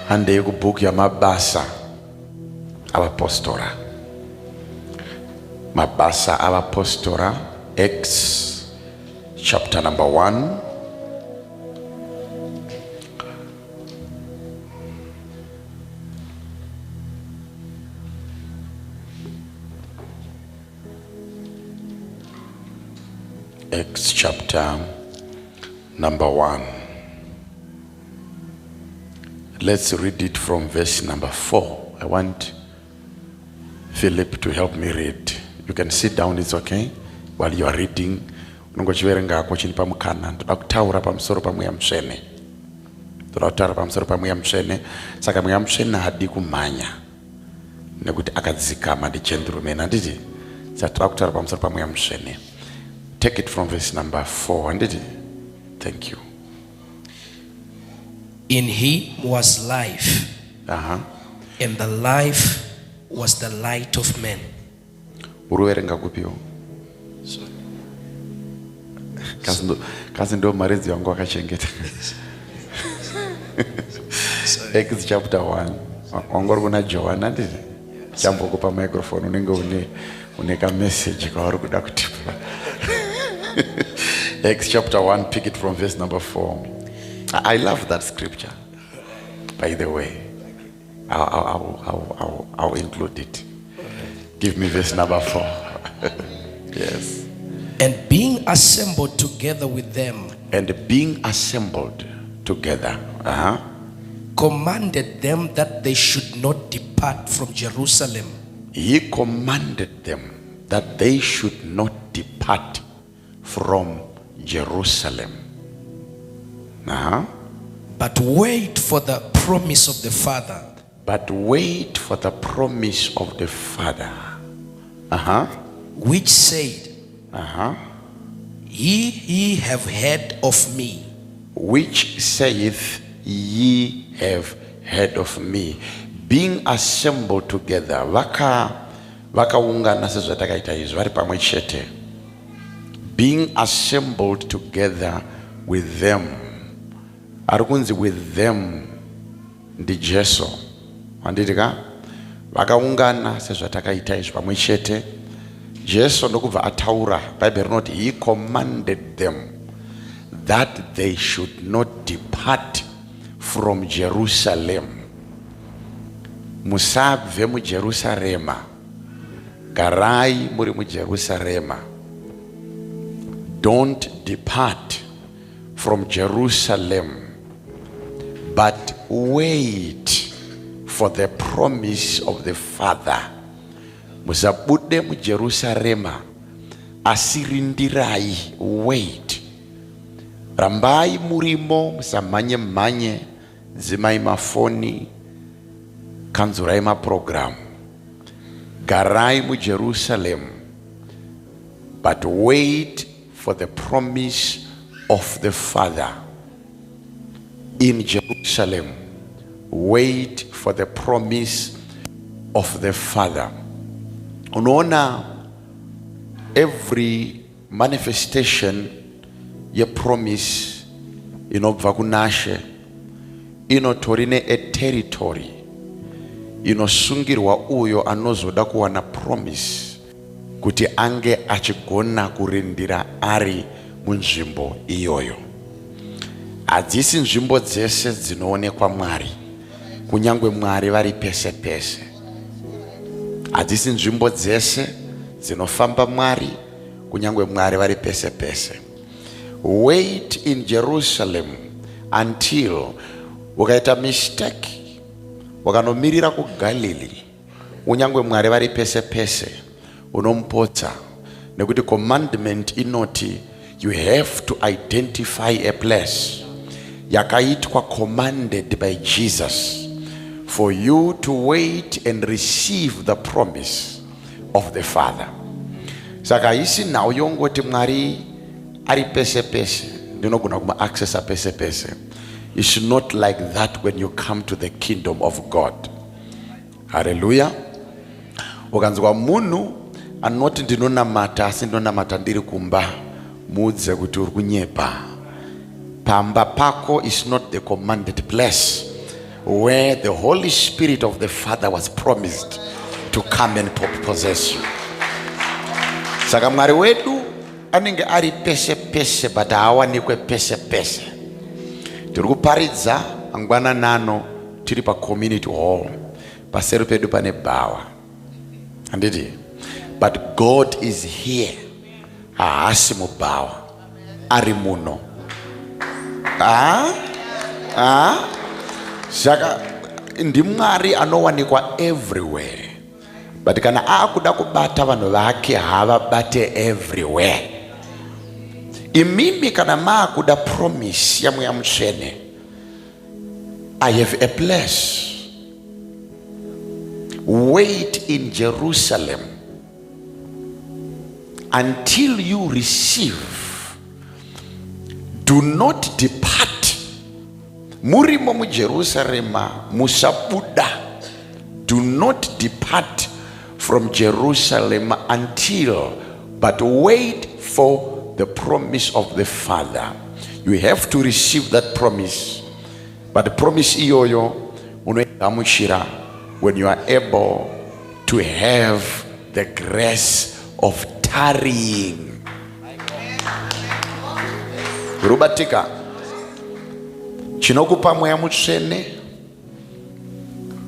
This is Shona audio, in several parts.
Handei kubhuku yaMabasa Avapostora. Mabasa Avapostora, Acts chapter number 1. Acts chapter number 1. Let's read it from verse number 4. I want Philip to help me read. You can sit down, it's okay. While you are reading, unongochiverenga hako chinipa mukana. Ndoda kutaura pamusoro paMweya Mutsvene. Ndoda kutaura pamusoro paMweya Mutsvene. Saka Mweya Mutsvene haadi kumhanya nekuti akadzikama ndi gentleman, handiti? Saka toda kutaura pamusoro paMweya Mutsvene. Take it from verse number 4, handiti? Thank you. In him was life, and the life was the light of men. Uri verenga kupiwo? Kasi ndo mari dziwangu wakachengeta. Acts chapter 1. Wanga uri kuna Johana, handiti? Chambokupa microphone, unenge une ka message kauri kuda kutipa. Acts chapter 1, pick it from verse number 4. I love that scripture, by the way. I'll include it. Give me verse number 4. Yes. And being assembled together with them, And being assembled together, commanded them that they should not depart from Jerusalem. He commanded them that they should not depart from Jerusalem. But wait for the promise of the Father. But wait for the promise of the Father. Which said, Ye have heard of me. Which saith, ye have heard of me. Being assembled together, vakaungana sezvatakaita izvi, vari pamwe chete. Being assembled together with them. Ari kunzi with them ndiJesu, handiti ka? Vakaungana sezvatakaita izvi pamwe chete. Jesu ndokubva ataura. Bhaibheri rinoti he commanded them that they should not depart from Jerusalem. Musabve muJerusarema, garai muri muJerusarema. Don't depart from Jerusalem, but wait for the promise of the Father. Musabude muJerusarema, asi rindirai, wait. Rambai murimo, musamhanye mhanye, dzimai mafoni, kanzurai maprogramu. Garai muJerusalem, but wait for the promise of the Father. In Jerusalem, wait for the promise of the Father. Unoona, every manifestation yepromise inobva kunaShe inotori neeterritory inosungirwa uyo anozoda kuwana promise kuti ange achigona kurindira ari munzvimbo iyoyo. Hadzisi nzvimbo dzese dzinoonekwa Mwari, kunyangwe Mwari vari pese pese. Hadzisi nzvimbo dzese dzinofamba Mwari, kunyangwe Mwari vari pese pese. Wait in Jerusalem until ukaita mistake wakanomirira kuGalili, unyangwe Mwari vari pese pese, unomupotsa, nekuti commandment inoti you have to identify a place yakaitwa commanded by Jesus for you to wait and receive the promise of the Father. Saka haisi nhau yongoti Mwari ari pese pese, ndinogona kumaaccessa pese pese. It's not like that when you come to the kingdom of God. Hallelujah. Ukanzwa munhu anoti ndinonamata asi ndinonamata ndiri kumba, muudze kuti uri kunyepa. Pamba pako is not the commanded place. where the Holy Spirit of the Father was promised to come and possess you. Saka Mwari wedu anenge ari pese pese, but haawanikwe pese pese. Tiri kuparidza mangwananano tiri pacommunity hall, paseri pedu pane bhawa, handiti? But God is here. Haasi mubhawa, ari muno. Ah? Ah? Saka ndiMwari anowanikwa everywhere, but kana akuda kubata vanhu vake, haavabate everywhere. Imimi kana maakuda promise yaMweya Mutsvene, I have a place. Wait in Jerusalem until you receive. Do not depart. Murimo muJerusarema, musabuda. Do not depart from Jerusalem until, but wait for the promise of the Father. You have to receive that promise, but the promise iyoyo unoigamuchira when you are able to have the grace of tarrying. Rubatika chinokupa Mweya Mutsvene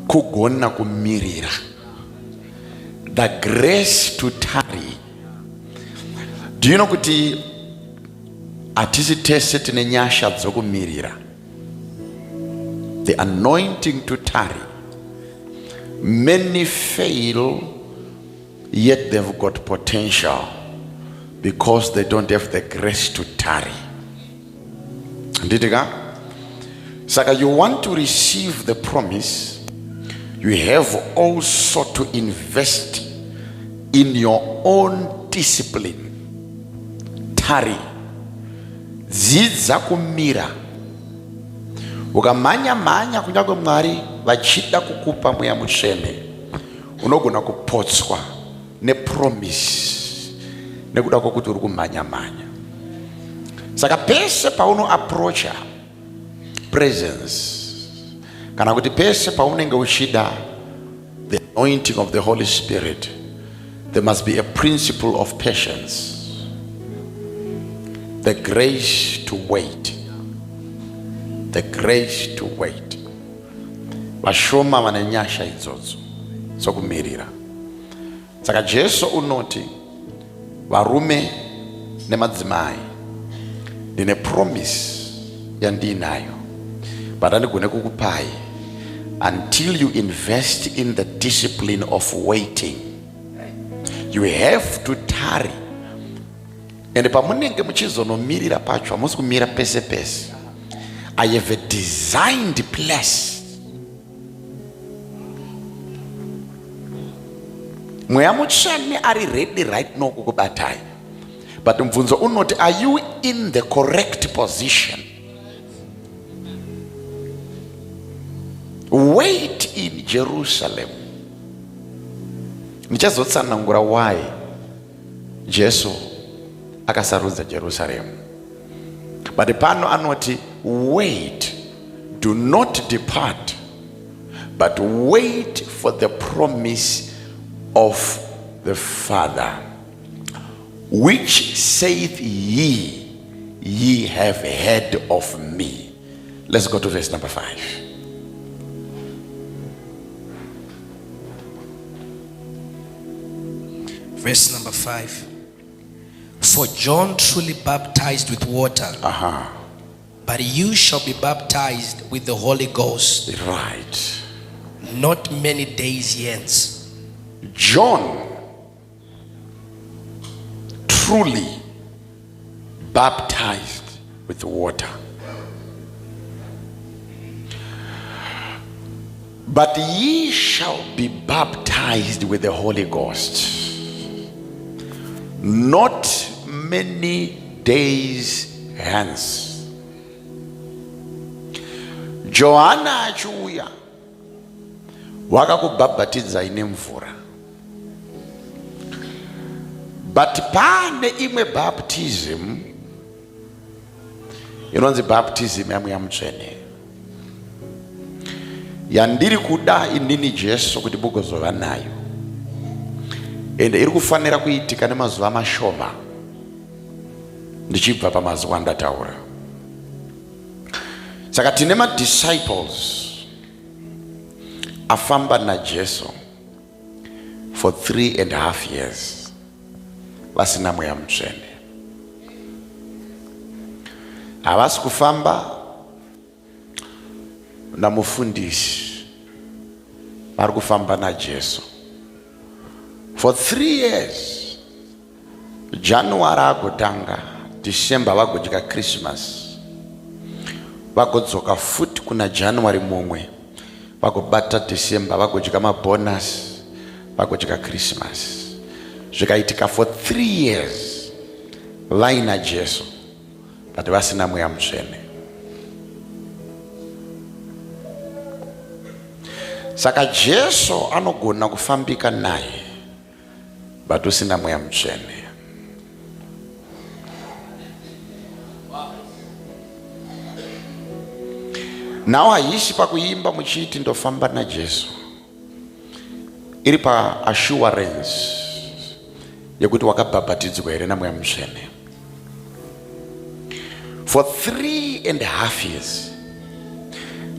kugona kumirira, the grace to tarry. Do you know kuti hatisi tese tine nyasha dzokumirira, the anointing to tarry? Many fail, yet they've got potential, because they don't have the grace to tarry. Handiti ka? Saka you want to receive the promise, you have also to invest in your own discipline. Tarry. Dzidza kumira. Ukamhanya mhanya, kunyange Mwari vachida kukupa Mweya Mutsvene, unogona kupotswa nepromise nekuda kwokuti uri kumhanya mhanya. Saka pese paunoapproacha presence, kana kuti pese paunenge uchida the anointing of the Holy Spirit, there must be a principle of patience, the grace to wait, the grace to wait. Vashoma vane nyasha idzodzo dzokumirira. Saka Jesu unoti, varume nemadzimai, ndine promise yandiinayo, but handigone kukupai until you invest in the discipline of waiting. You have to tarry. Ende pamunenge muchizonomirira pacho, hamusi kumira pese pese. I have a designed place. Mweya Mutsvene ari ready right now kukubatai, but mubvunzo unoti, are you in the correct position? Wait in Jerusalem. Ndichazotsanangura why Jesu akasarudza Jerusalem, but pano anoti, wait, do not depart, but wait for the promise of the Father, which saith ye have heard of me. Let's go to verse number 5. Verse number 5. For John truly baptized with water, but you shall be baptized with the Holy Ghost not many days hence. John truly baptized with water, but ye shall be baptized with the Holy Ghost not many days hence. Johana achiuya, wakakubhabhatidzai nemvura, but pane imwe baptism inonzi baptism yaMweya Mutsvene. Yandiri kuda inini Jesu kuti mugozova nayo, ende iri kufanira kuitika nemazuva mashoma ndichibva pamazuva andataura. Saka tine madisciples afamba naJesu for 3.5 years vasina Mweya Mutsvene. Havasi kufamba namufundisi, vari kufamba naJesu for 3 years. January agotanga, December vagodya Christmas, vagodzoka futi kuna January mumwe, vagobata December, vagodya mabonus, vagodya Christmas. Zvikaitika for 3 years vaina Jesu, but vasina Mweya Mutsvene. Saka Jesu anogona kufambika naye, but usina Mweya Mutsvene. Nawo haisi pakuimba muchiti ndofamba naJesu, iri paassurance yekuti wakabhabhatidzwa here naMweya Mutsvene. For 3.5 years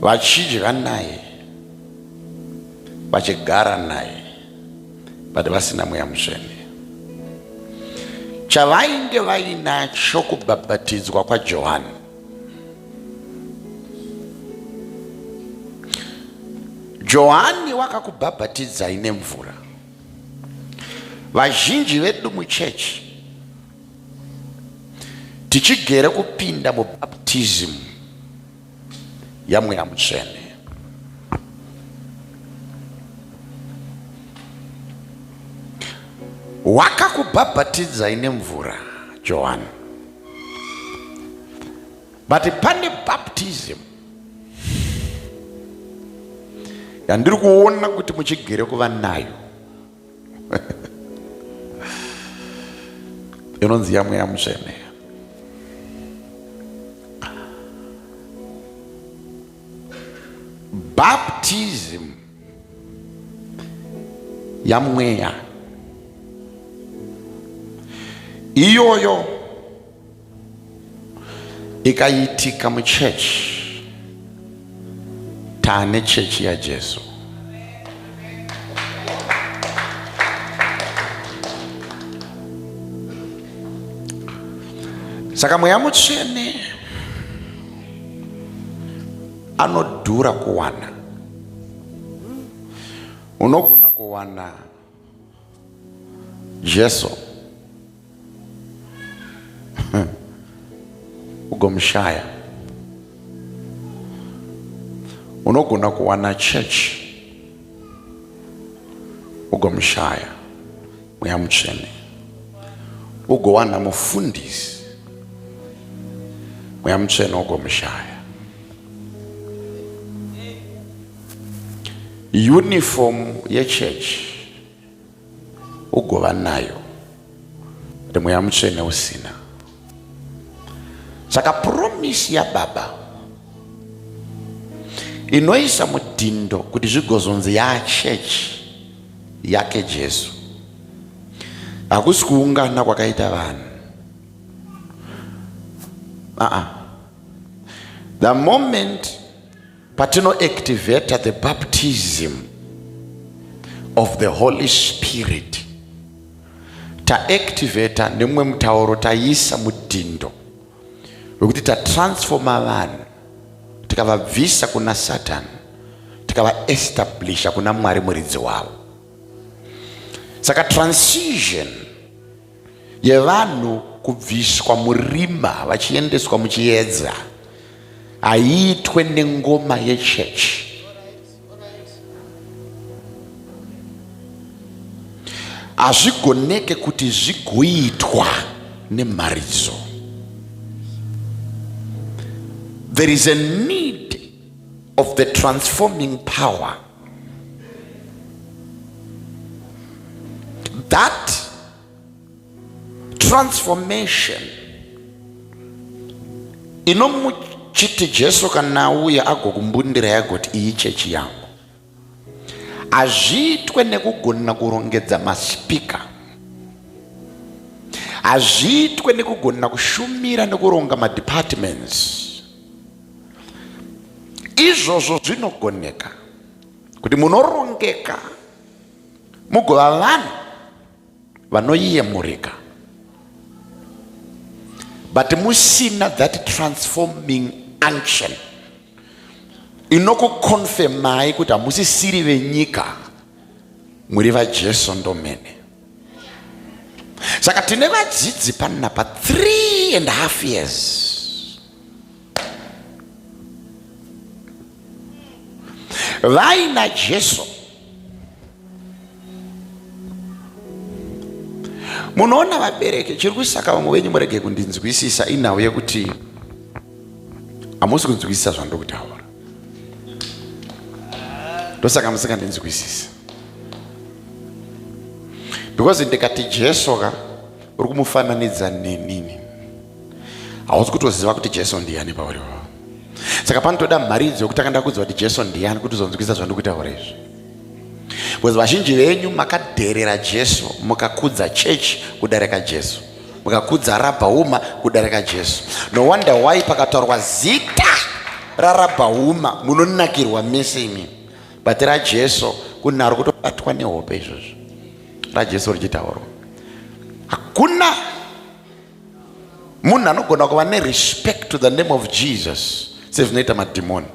vachidya naye, vachigara naye, but vasina Mweya Mutsvene. Chavainge vainacho kubhabhatidzwa kwaJohani. Johani wakakubhabhatidzai nemvura. Vazhinji vedu muchechi tichigere kupinda mubaptism yaMweya Mutsvene. Wakakubhabhatidzai nemvura Johani, but pane baptism yandiri kuona kuti muchigere kuva nayo inonzi yaMweya Mutsvene. Baptism yaMweya iyoyo ikaitika muchechi, taane chechi yaJesu. Saka Mweya Mutsvene anodhura kuwana. Unogona kuwana Jesu ugomushaya. Unogona kuwana church ugomushaya Mweya Mutsvene. Ugowana mufundisi, Mweya Mutsvene ugomushaya. Uniform yechechi ugova nayo, kuti Mweya Mutsvene usina. Saka promisi yaBaba inoisa mudhindo kuti zvigozonzi yachechi yake Jesu, hakusi kuungana kwakaita vanhu. Aa, the moment patinoactivata the baptism of the Holy Spirit, taactivata, nemumwe mutauro taisa mudhindo wekuti tatransforma vanhu, tikavabvisa kuna Satan, tikavaestablisha kuna Mwari muridzi wavo. Saka transition yevanhu kubviswa murima vachiendeswa muchiedza haiitwe nengoma yechechi. Hazvigoneke kuti zvigoitwa nemharidzo. There is a need of the transforming power that transformation Chiti Jesu kana auya agokumbundirai agoti iyi chechi yangu. Hazviitwe nekugona kurongedza maspeaker. Hazviitwe nekugona kushumira nekuronga madepartments. Izvozvo zvinogoneka kuti munorongeka mugova vanhu vanoyemurika but musina that transforming unction inokukonfemai kuti hamusisiri venyika muri vajesu ndomene saka tine vadzidzi panapa 3 and half years vaina jesu munoona vabereki chiri kusaka vamwe venyu murege kundinzwisisa inhau yekuti hamusi kunzwisisa zvandiri kutaura ndosaka musingandinzwisisi because ndikati jesu ka uri kumufananidza nenini hausi kutoziva kuti jesu ndiyani pauri wavo saka panotoda mharidzo yekuti akanda kuudzwa kuti jesu ndiyani kuti uzonzwisa zvandiri kutaura izvi because vazhinji venyu makadherera jesu mukakudza chechi kudarika jesu mukakudza rabhauma kudarika jesu no wonder why pakataurwa zita rarabhauma munonakirwa mese imi but rajesu kunaro kutobatwa nehope izvozvo rajesu richitaurwa hakuna munhu anogona kuva nerespect to the name of jesus sezvinoita madhimoni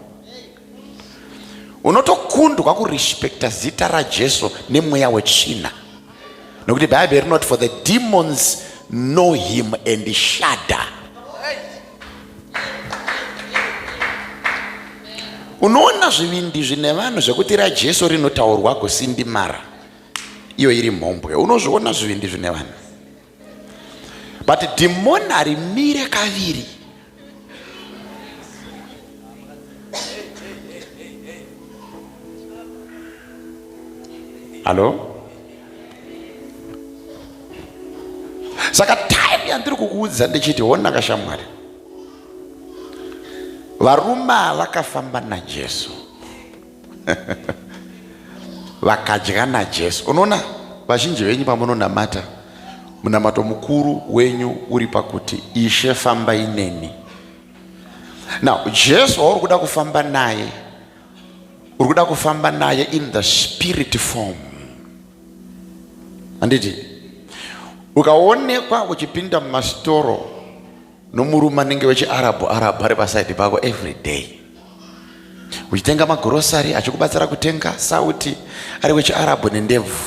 unotokundwa kurespecta zita rajesu nemweya wetsvina nokuti bhaibheri rinoti for the demons know him and shudder unoona zvivindi zvine vanhu zvekuti rajesu rinotaurwa kusindimara iyo iri mhombwe unozviona zvivindi zvine vanhu but dhimoni harimire kaviri hallo saka time yandiri kukuudza ndichiti hona kashamwari varume vakafamba najesu vakadya najesu unoona vazhinji venyu pamunonamata munamato mukuru wenyu uri pakuti ishe fambai neni now jesu wauri kuda kufamba naye uri kuda kufamba naye in the spirit form handiti ukaonekwa uchipinda mumasitoro nomurume anenge wechiarabhu arabhu ari pasaidi pako every day uchitenga magorosari achikubatsira kutenga sauti ari wechiarabhu nendebvu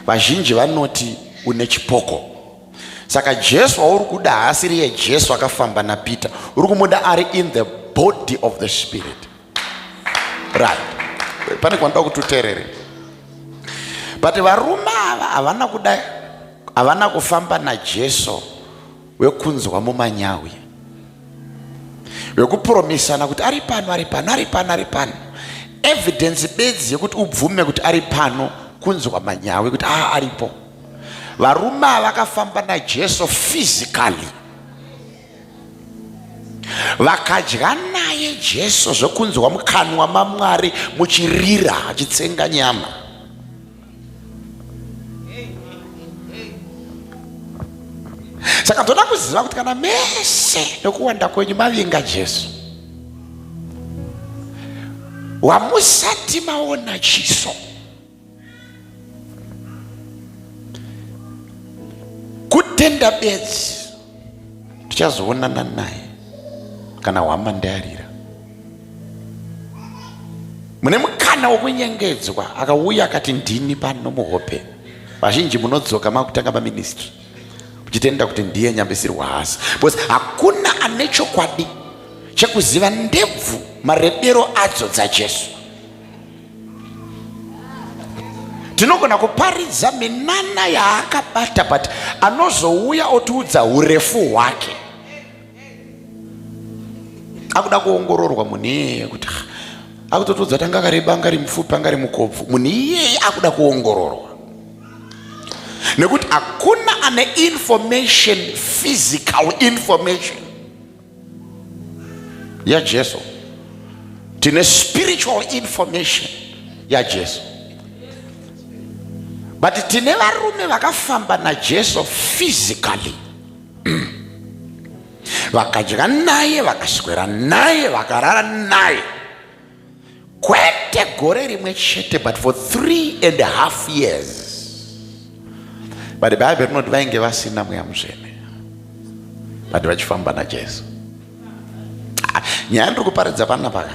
vazhinji vanoti une chipoko saka jesu wauri kuda haasiri ye jesu akafamba napeter uri kumuda ari in the body of the spirit right pane kwanoda kuti uterere but varume ava havana kuda havana kufamba najesu wekunzwa mumanyawi wekupromisana kuti ari pano ari pano ari pano ari pano evidence bedzi yekuti ubvume kuti ari pano kunzwa manyawi kuti aa aripo varume ava vakafamba najesu physically vakadya naye jesu zvekunzwa mukanwa mamwari muchirira achitsenga nyama saka ndoda kuziva kuti kana mese nekuwanda kwenyu mavinga jesu wamusati maona chiso kutenda bedzi tichazoonana naye kana hwama ndayarira mune mukana wokunyengedzwa akauya akati ndini pano muhope vazhinji munodzoka makutanga maministry muchitenda kuti ndiye nyambisirwa hasi because hakuna ane chokwadi chekuziva ndebvu marebero adzo dzajesu tinogona kuparidza minana yaakabata but anozouya otiudza urefu hwake akuda kuongororwa munhu iyeye kuti ah, akutotiudza kuti anga akareba anga ari mupfupi anga ari mukobvu munhu iyeye akuda kuongororwa nekuti hakuna ane information physical information yaJesu, tine spiritual information yaJesu, but tine varume vakafamba naJesu physically, vakadya naye, vakaswera naye, vakarara naye, kwete gore rimwe chete, but for 3.5 years. But Bhaibheri rinoti vainge vasina Mweya Mutsvene, but vachifamba naJesu. Ah, nyaya ndiri kuparidza panapa,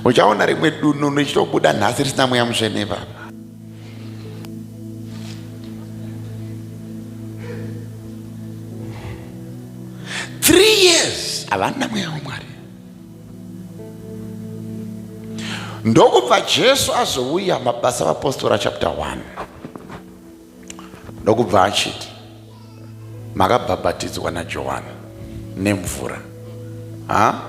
uchaona rimwe dununu richitobuda nhasi risina Mweya Mutsvene ipapa. 3 years havana Mweya waMwari. Ndokubva Jesu azouya, Mabasa Vapostora chapter 1, ndokubva achiti, "Makabhabhatidzwa naJohani nemvura, ha,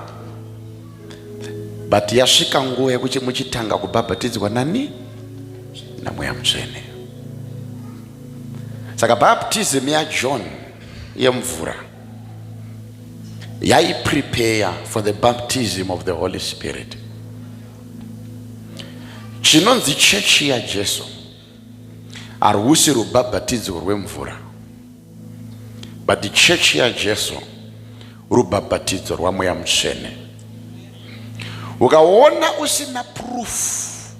but yasvika nguva yekuti muchitanga kubhabhatidzwa nani? NaMweya Mutsvene." Saka baptism yaJohn yemvura yaiprepare for the baptism of the Holy Spirit. Chinonzi chechi yaJesu harusi rubhabhatidzo rwemvura, but chechi yaJesu rubhabhatidzo rwaMweya Mutsvene. Ukaona usina proof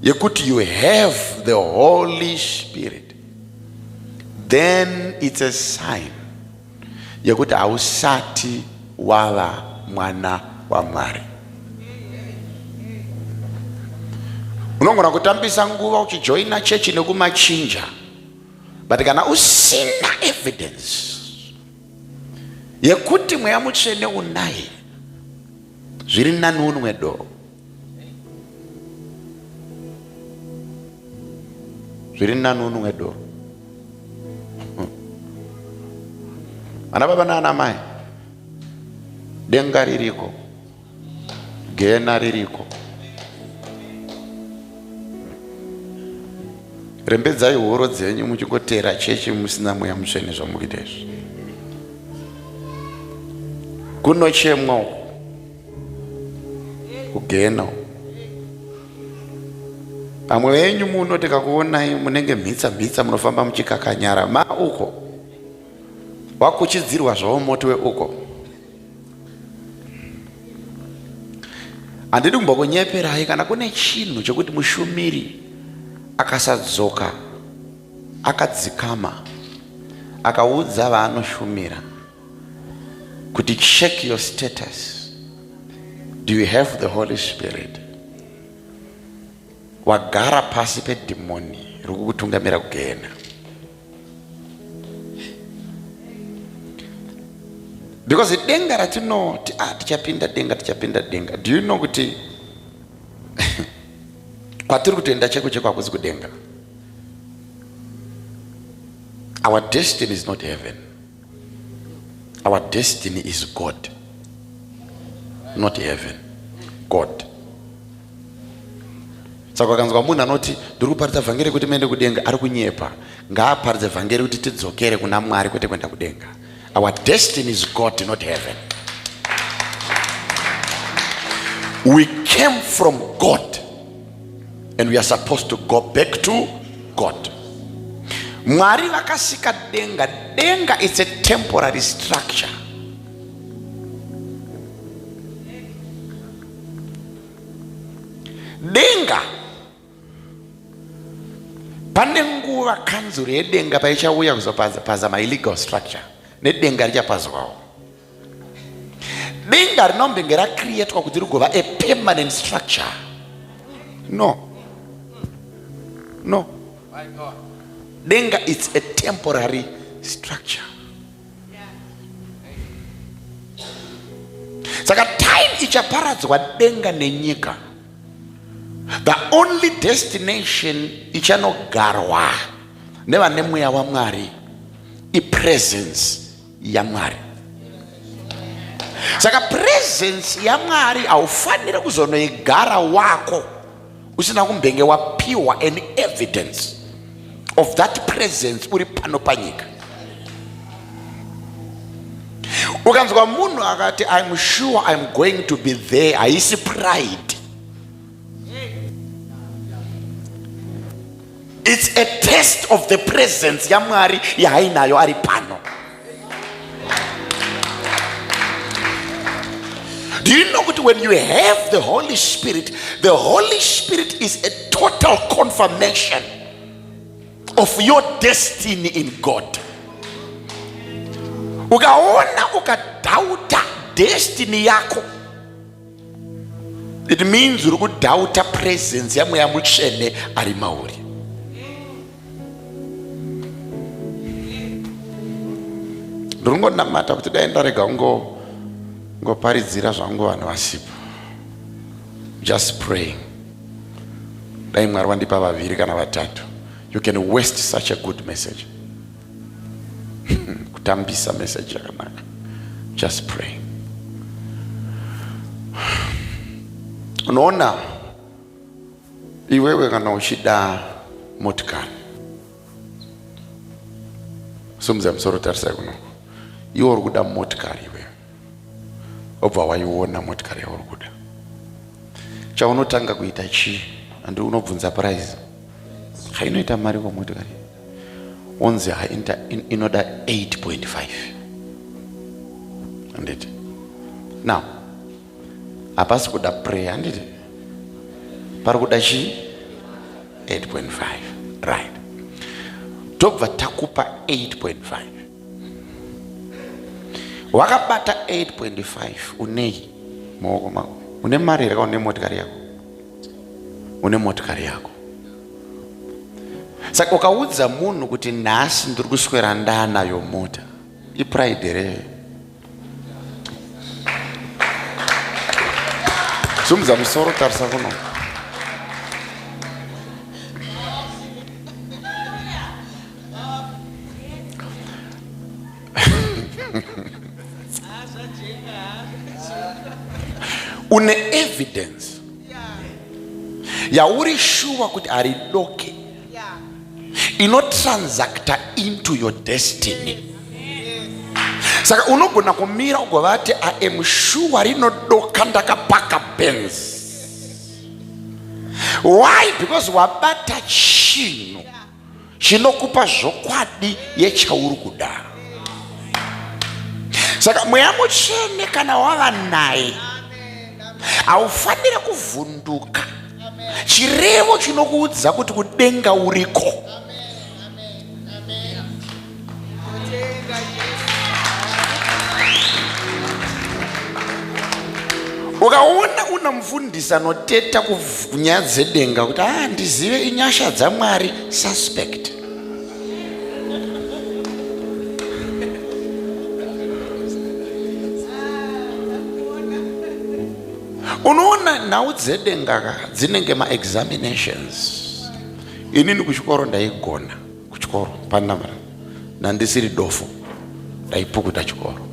yekuti you have the Holy Spirit, then it's a sign yekuti hausati wava mwana waMwari. Unogona kutambisa nguva uchijoina chechi nekumachinja, but kana usina evidence yekuti Mweya Mutsvene unaye, zviri nani unwe doro, zviri nani unwe doro. Ana baba naana mai, denga ririko, gena ririko. Rembedzai horo dzenyu muchingotera chechi musina Mweya Mutsvene. Zvamukuita izvi, kunochemwa uku, kugena uku. Vamwe venyu muno tikakuonai munenge mhitsa mhitsa, munofamba muchikakanyara ma uko wakuchidzirwa zvavo moto weuko. Handidi kumbokunyeperai, kana kune chinhu chekuti mushumiri akasadzoka akadzikama akaudza vaanoshumira kuti, "Check your status, do you have the Holy Spirit?" wagara pasi pedhimoni riri kukutungamira kugehena, because denga ratinoti, ah, tichapinda denga, tichapinda denga, do you know kuti kwatiri kutoenda cheko cheko hakuzi kudenga? Our destiny is not heaven. Our destiny is God, not heaven, God. Saka ukanzwa munhu anoti, "Ndiri kuparidza vhangeri kuti muende kudenga," ari kunyepa. Ngaaparidze vhangeri kuti tidzokere kuna Mwari, kwete kuenda kudenga. Our destiny is God, not heaven. We came from God and we are supposed to go back to God. Mwari vakasika denga. Denga, it's a temporary structure. Denga, pane nguva kanzuro yedenga paichauya kuzopaza maillegal structure, nedenga richapazwawo. Denga rinombenge racreatwa kuti rigova a permanent structure? No. Denga, it's a temporary structure. Saka time ichaparadzwa denga nenyika, the only destination ichanogarwa nevane Mweya waMwari ipresence yaMwari. Saka presence yaMwari haufaniri kuzonoigara wako usina kumbenge wapiwa an evidence of that presence uri pano panyika. Ukanzwa munhu akati I'm sure I'm going to be there, haisi pride. It's a test of the presence yaMwari yaainayo ari pano. Do you know that when you have the Holy Spirit, the Holy Spirit is a total confirmation of your destiny in God? Ukaona ukadhauta destiny yako, it means uri kudhauta presence yaMweya Mutsvene ari mauri. Ndiri ngonamata kuti dai ndarega ngoparidzira zvangu vanhu vasipo. Just praying, dai Mwari wandipa vaviri kana vatatu. You can waste such a good message, kutambisa message yakanaka. Just praying. Unoona iwewe kana uchida motikari, simudza musoro, tarisai kunoko. Iwe uri kuda motikari, iwewe obva waiona motikari yauri kuda, chaunotanga kuita chii? Handi unobvunza price? Hainoita mari ko motikari? Onzi hainta inoda 8.5, handiti? Now hapasi kuda prayer, handiti? Pari kuda chii? 8.5, right? Tobva takupa 8.5. Wakabata 8.5, unei maoko mako? Une mari here? Une motikari yako? Une motikari yako. Saka ukaudza munhu kuti nhasi ndiri kuswera ndanayo mota, ipride here? Simudza musoro, tarisa kuno. Une evidence yauri shuwa kuti haridoke, inotransacta into your destiny. Saka unogona kumira ugovati, "I am sure rinodoka ndakapaka Benz." Why? Because wabata chinhu chinokupa zvokwadi yechauri kuda. Saka Mweya Mutsvene kana wava naye, haufaniri kuvhunduka chirevo chinokuudza kuti kudenga uriko. Ukaona una mufundisi anoteta kunyaya dzedenga kuti a ah, ndizive inyasha dzaMwari, suspect. Unoona nhau dzedenga ka dzinenge maexaminations. Inini kuchikoro ndaigona, kuchikoro panamara nandisiri dofo, ndaipukuta chikoro.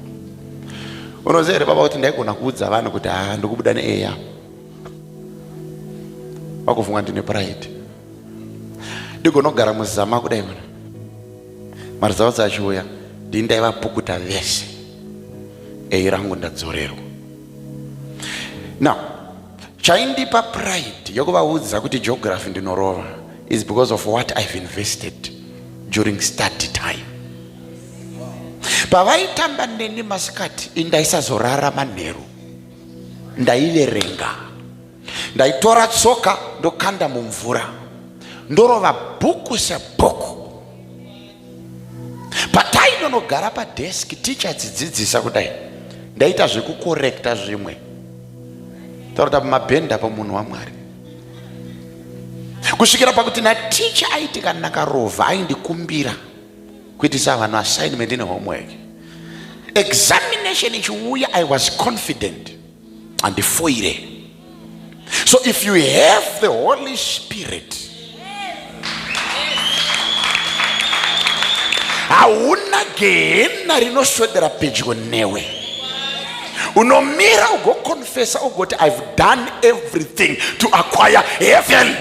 Unoziva here baba kuti ndaigona kuudza vanhu kuti ha, ndikubuda neeya, vakufunga ndine pride? Ndigonogara muzama kudai mana maresults achiuya, ndini ndaivapukuta vese, ei rangu ndadzorerwa. Now chaindipa pride yokuvaudza kuti geography ndinorova is because of what I've invested during study time. Pavaitamba neni masikati, indaisazorara manheru, ndaiverenga. Ndaitora tsoka ndokanda mumvura, ndorova bhuku sebhuku. Patainonogara padeski, ticha achidzidzisa kudai, ndaita zvekukorekta zvimwe, taurata pamabhenda pamunhu waMwari, kusvikira pakuti naticha aiti kana ndakarovha aindikumbira kuitisa vanhu assignment nehomework. Examination ichiuya, I was confident handifoire. So if you have the Holy Spirit, hauna gehena rinoswedera pedyo newe. Unomira ugoconfessa ugoti, "I've done everything to acquire heaven,"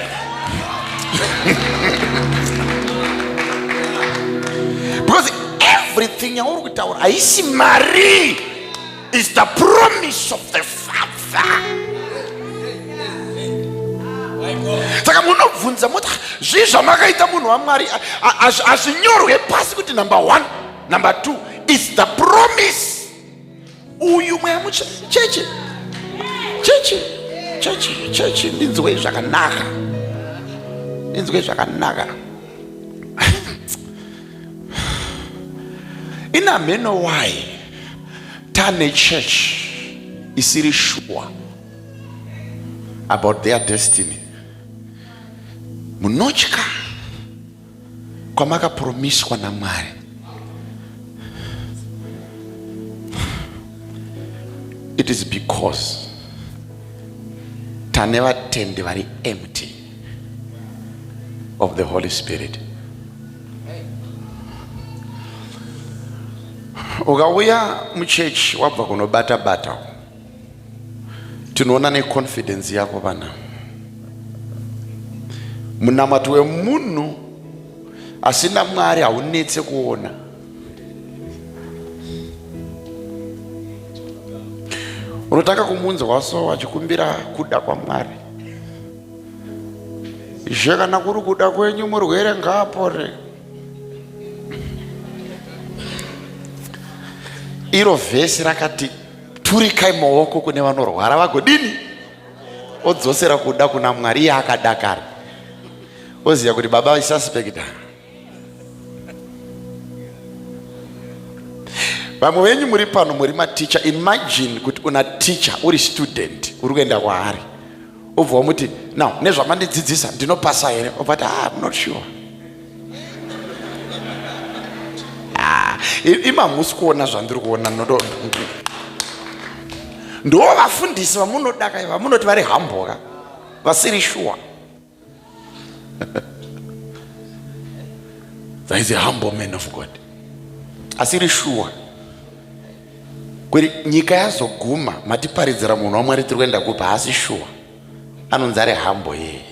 because everything yauri kutaura haisi mari. Is the promise of the Father. Saka munobvunza moti zvii zvamakaita munhu waMwari? Hazvinyorwe pasi kuti number 1, number 2 is the promise. Uyu mweya mutsvene, chechi, chechi, chechi, chechi, ndinzwei zvakanaka, ndinzwei zvakanaka. Inamheno why tane church isiri sure about their destiny. Munotya kwamakapromiswa naMwari. It is because tane vatendi vari empty of the Holy Spirit. Ukauya muchechi wabva kunobata bata, tinoona neconfidence yako vana. Munamato wemunhu asina Mwari haunetse kuona. Unotanga kumunzwa so achikumbira kuda kwaMwari. Ishe, kana kuri kuda kwenyu murwere ngaapore. Iro vhesi rakati turikai maoko kune vanorwara vagodini, odzosera kuda kuna Mwari. Iye akadakara, oziva kuti baba isuspecta. Vamwe venyu muri pano muri maticha. Imagine kuti una teacher, uri student, uri kuenda kwaari, obva wamuti, now nezvamandidzidzisa ndinopasa here? Obva ti, ah, I'm not sure. Ah, imamusi kuona zvandiri kuona. Ndo vafundisi vamunodaka, vamunoti vari hamboka, vasiri sure. There is a humble man of God asiri sure kweri nyika yazoguma. Matiparidzira munhu waMwari, tiri kuenda kupi? Haasi sure, anonzi ari humble yeye.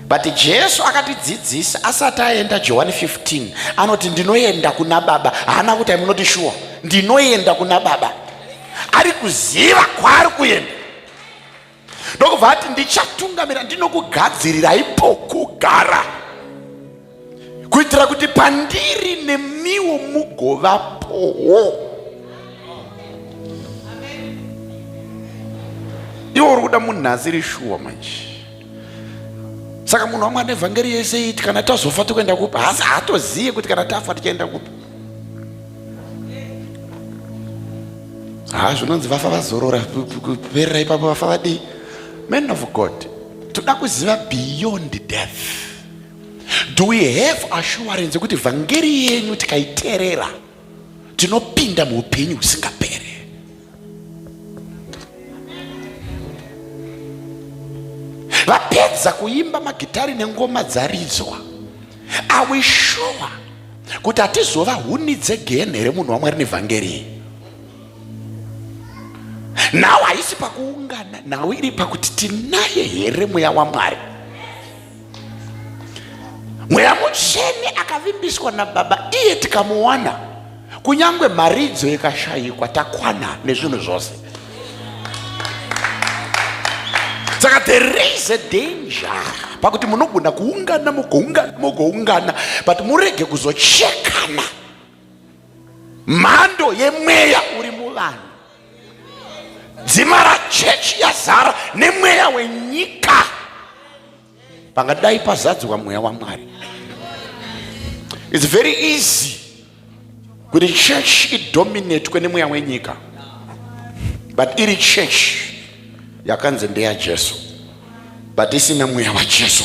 But Jesu akatidzidzisa asati aenda, Johani 15, anoti, ndinoenda kuna Baba. Haana kuti amunoti sure. Ndinoenda kuna Baba, ari kuziva kwaari kuenda. Ndokubva ati, ndichatungamira, ndinokugadzirirai pokugara, kuitira kuti pandiri nemiwo mugovapowo. Iwo uri kuda munhu asiri shuwa manje. Saka munhu wamwe ane vhangeri yese iti kana tazofa tikuenda kupi, hasi haatoziye kuti kana tafa tichaenda kupi. Ha, zvinonzi vafa vazorora, kuperera ipapo, vafa vadii? Man of God, toda kuziva beyond death. Do we have assurance yekuti vhangeri yenyu tikaiterera tinopinda muupenyu husingaperi? Vapedza kuimba, magitari nengoma dzaridzwa, are we sure kuti hatizova huni dzegehena here, munhu waMwari, nevhangeri? Nhau haisi pakuungana, nhau iri pakuti tinaye here mweya waMwari, mweya mutsvene akavimbiswa naBaba. Iye tikamuwana, kunyange mharidzo ikashayikwa, takwana nezvinhu zvose. Saka there is a danger pakuti munogona kuungana, mugoungana, mugoungana, but murege kuzochekana mhando yemweya uri muvanhu. Dzimara chechi yazara nemweya wenyika, pangadai pazadzwa mweya waMwari. It's very easy kuti church idominatwe nemweya wenyika, but iri church yakanzi ndeyaJesu, but isina mweya waJesu.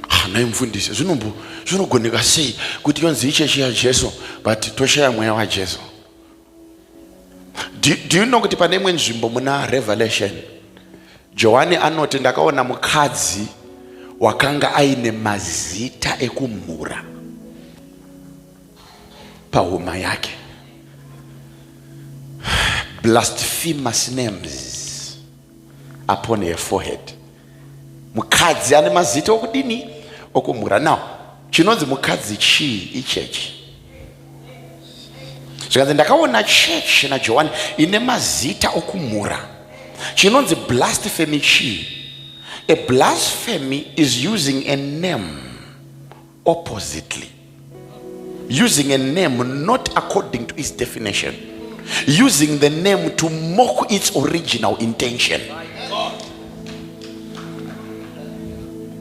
Ah, nhai mufundisi, zvinogoneka sei kuti yonzi ichechi yaJesu but toshaya mweya waJesu? Do you know kuti pane imwe nzvimbo muna Revelation, Johani anoti, ndakaona mukadzi wakanga aine mazita ekumhura pahuma yake, blasphemous names upon her forehead. Mukadzi ane mazita okudini? Okumhura. Now chinonzi mukadzi chii? Ichechi. Zvikanzi ndakaona chechi naJohani ine mazita okumhura. Chinonzi blasphemy chii? A blasphemy is using a name oppositely, using a name not according to its definition, using the name to mock its original intention.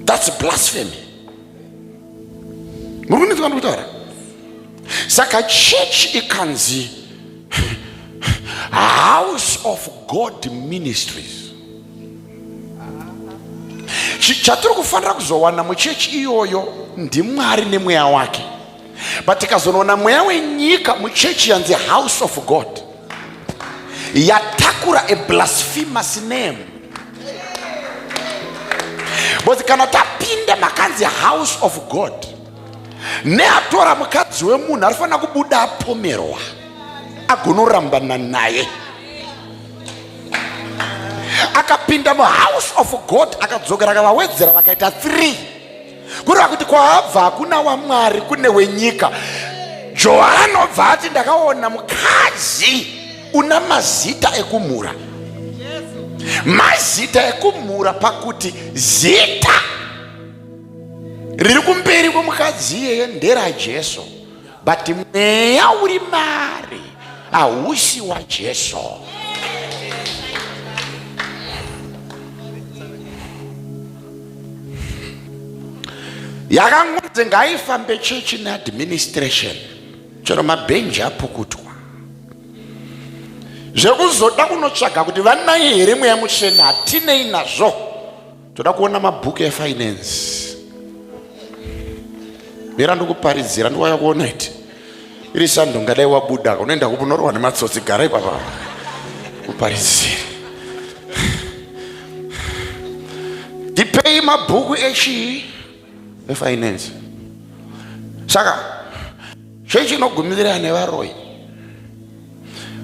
That's blasphemy. Muri kundinzwa ndikutaura? Saka church ikanzi House of God Ministries, chatiri kufanira kuzowana muchechi iyoyo ndiMwari nemweya wake, but tikazonoona mweya wenyika muchechi yanzi House of God, yatakura a blasphemous name. Because kana tapinda makanzi House of God, neatora mukadzi wemunhu arifanira kubuda apomerwa agonorambana naye. Akapinda muHouse of God, akadzokera, akavawedzera, vakaita 3, kureva kuti kwaabva hakuna waMwari, kune wenyika. Johani obva ati ndakaona mukadzi una mazita ekumhura, mazita ekumhura, pakuti zita riri kumberi kwemukadzi iyeye nderaJesu, but mweya uri mari hausi waJesu. Yakangonzi ngaifambe chechi neadministration, chero mabhenji apukutwa. Zvekuzoda kunotsvaga kuti vanaye here mweya mutsvene hatinei nazvo. Toda kuona mabhuku efinance. Mira ndikuparidzira, ndiwaya kuona iti iri sando ngadai wabuda unoenda kupi, unorohwa nematsotsi. Gara ipapa kuparidzira. Ndipei mabhuku echii? Efinance. Saka chechi inogumirira nevaroyi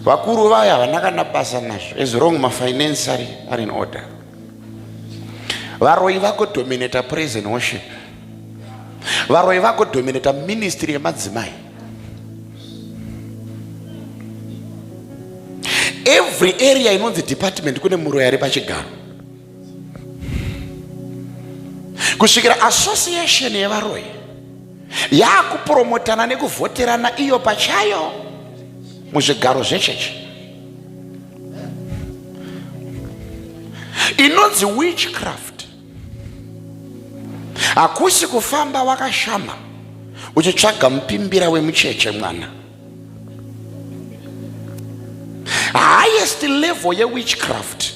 vakuru vaya havana kana basa nazvo, as long mafinance ari in order. Varoyi vagodominata praise and worship, varoyi vagodominata ministry yemadzimai. Every area inonzi department kune muroyi ari pachigaro, kusvikira association yevaroyi yakupromotana nekuvhoterana iyo pachayo muzvigaro zvechechi. Inonzi witchcraft hakusi kufamba wakashama uchitsvaga mupimbira wemucheche mwana. Highest level yewitchcraft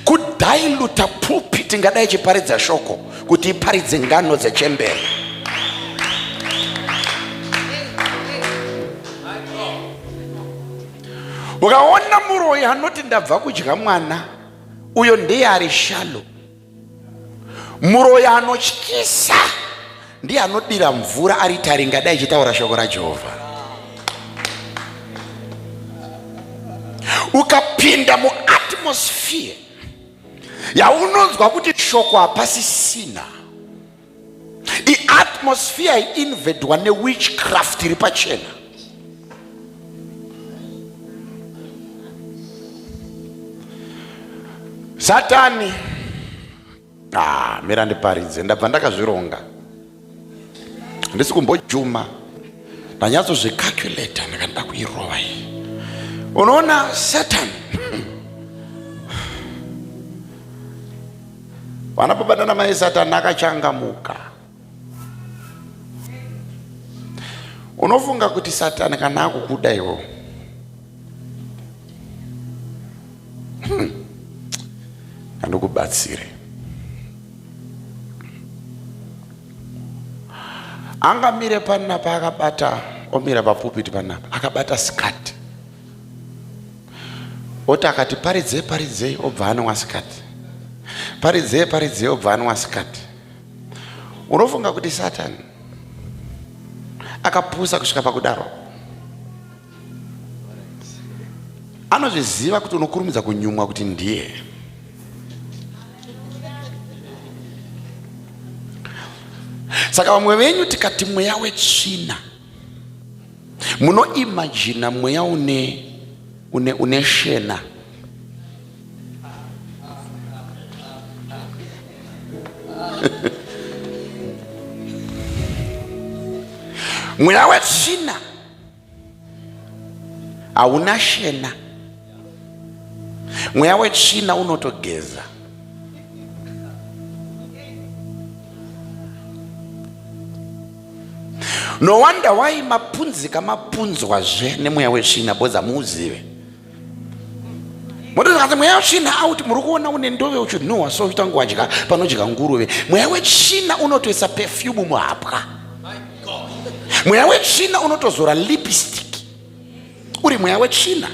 kudiluta pulpit ingadai ichiparidza shoko kuti iparidze ngano dzechembere. Ukaona muroyi anoti ndabva kudya mwana, uyo ndiye ari shallow. Muroyi anotyisa ndiye anodira mvura ari taringa dai ichitaura shoko raJehovha. Ukapinda muatmosphere yaunonzwa kuti shoko hapasisina, iatmosphere iinvedwa newitchcraft iri pachena. Satani, mira ndiparidze, ndabva ndakazvironga, handisi kumbojuma, ndanyatsozvicalculata, ndakandida kuirova iyi. Unoona Satani, vana baba nana mai, Satani akachangamuka. Unofunga kuti Satani kana akukuda iwo, andikubatsire, angamire panapa akabata, omira papupiti panapa akabata sikati, oti akati paridzei paridzei, obva anwa sikati, paridzei paridzei, obva anwa sikati. Unofunga kuti Satani akapusa kusvika pakudaro? Anozviziva kuti unokurumidza kunyumwa kuti ndiye. Saka vamwe venyu tikati mweya wetsvina. Munoimajina mweya une une une shena. Mweya wetsvina hauna shena. Mweya wetsvina unotogeza. No wonder why mapunzika mapunzwazve nemweya wetsvina because hamuuzive. Motozi mweya wetsvina out, muri kuona une ndove uchinhuhwa so uchitanga wadya panodya nguruve. Mweya wetsvina unotoisa perfume muhapwa. Mweya wetsvina unotozora lipstick. Uri mweya wetsvina.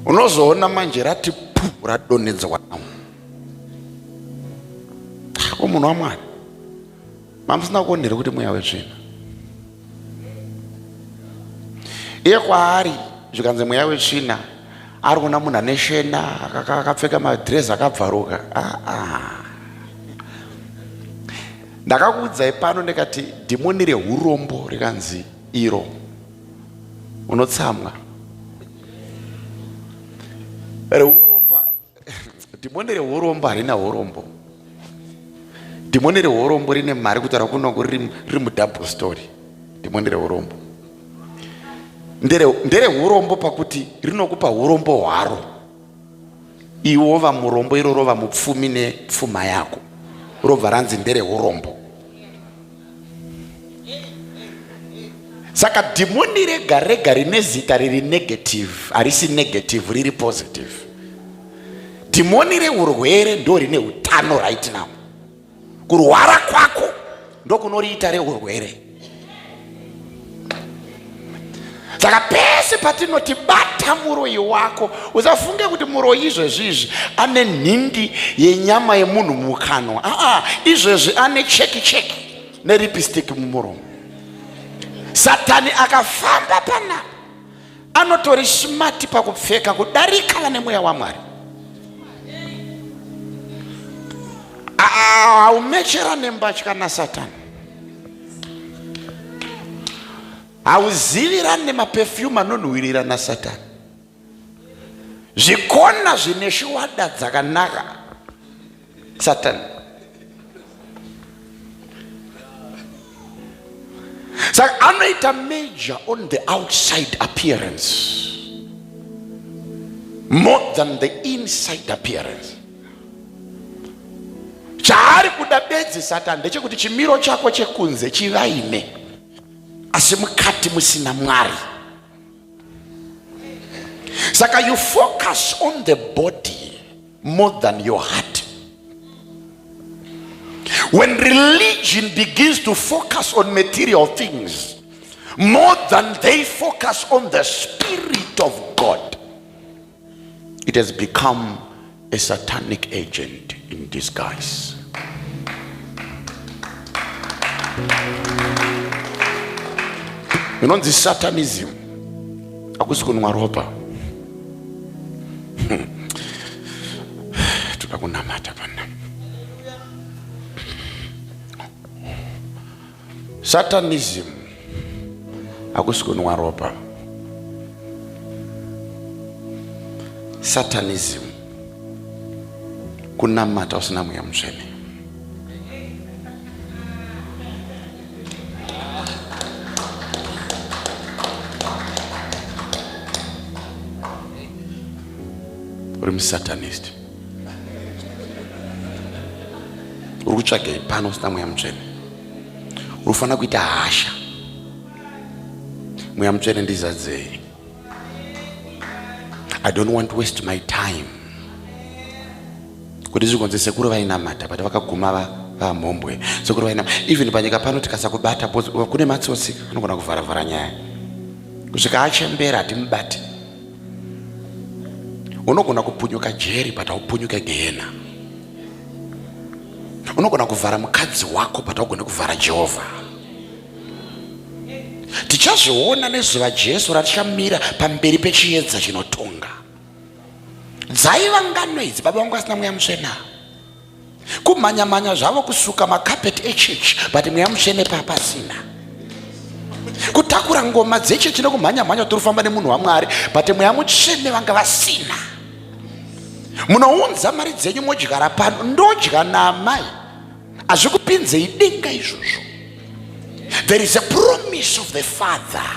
Unozoona manje rati pu radonhedzwa ko munhu waMwari mamusina kuona here kuti mweya wetsvina iye kwaari zvikanzi mweya wetsvina ari kuona munhu ane shena akapfeka madhirezi akabvaruka aa ndakakuudzai pano ndikati dhimoni rehurombo rikanzi iro unotsamwa rehurombo. Dhimoni rehurombo harina hurombo. Dhimoni rehurombo rine mari kutaura kunoku riri mudouble story. Dhimoni rehurombo nderehurombo pakuti rinokupa hurombo hwaro, iwe wova murombo, iro rova mupfumi nepfuma yako, robva ranzi nderehurombo. Saka dhimoni rega rega rine zita riri negative harisi negative, riri positive. Dhimoni reurwere ndo rine utano right now. Kurwara kwako ndokunoriita reurwere. Saka pese patinoti bata muroyi wako, usafunge kuti muroyi izvezvi izvi ane nhindi yenyama yemunhu mukanwa. Aa, izvezvi ane cheki cheki neripstick mumuromo. Satani akafamba panapa anotori smart pakupfeka kudarika vane mweya waMwari. Haumechera nembatya naSatani, hauzivirane mapefyumu anonhuhwirira naSatani, zvikona zvine shuwada dzakanaka Satani. Saka anoita major on the outside appearance more than the inside appearance. Chaari kuda bedzi Satani ndechekuti chimiro chako chekunze chivaime, asi mukati musina Mwari. Saka you focus on the body more than your heart. When religion begins to focus on material things more than they focus on the Spirit of God, it has become a satanic agent in disguise. Inonzi satanism hakusi kunwa ropa. Toda kunamata pana. Satanism hakusi kunwa ropa. Satanism kunamata usina mweya mutsvene. Uri musatanist, uri kutsvagei pano usina mweya mutsvene? Uri kufanira kuita hasha. Mweya mutsvene ndizadzei. I don't want to waste my time kuti zvigonze sekuru vainamata but vakaguma vamhombwe. Sekuru vainamata even panyika pano tikasakubata kune matsotsi anogona kuvharavhara nyaya kusvika achembera hatimubati. Unogona kupunyuka jeri but haupunyuke gehena. Unogona kuvhara mukadzi wako but haugone kuvhara Jehovha. Tichazviona nezuva Jesu ratichamira pamberi pechiedza chinotonga. Dzaiva ngano idzi, baba vangu asina mweya mutsvene. Kumhanya-mhanya zvavo, kusuka makapeti echechi, but mweya mutsvene papasina. Kutakura ngoma dzechechi nekumhanya-mhanya, tiri kufamba nemunhu waMwari, but mweya mutsvene vanga vasina. Munounza mari dzenyu, modyara pano, ndodya naamai, hazvikupinzei denga izvozvo. There is a promise of the Father.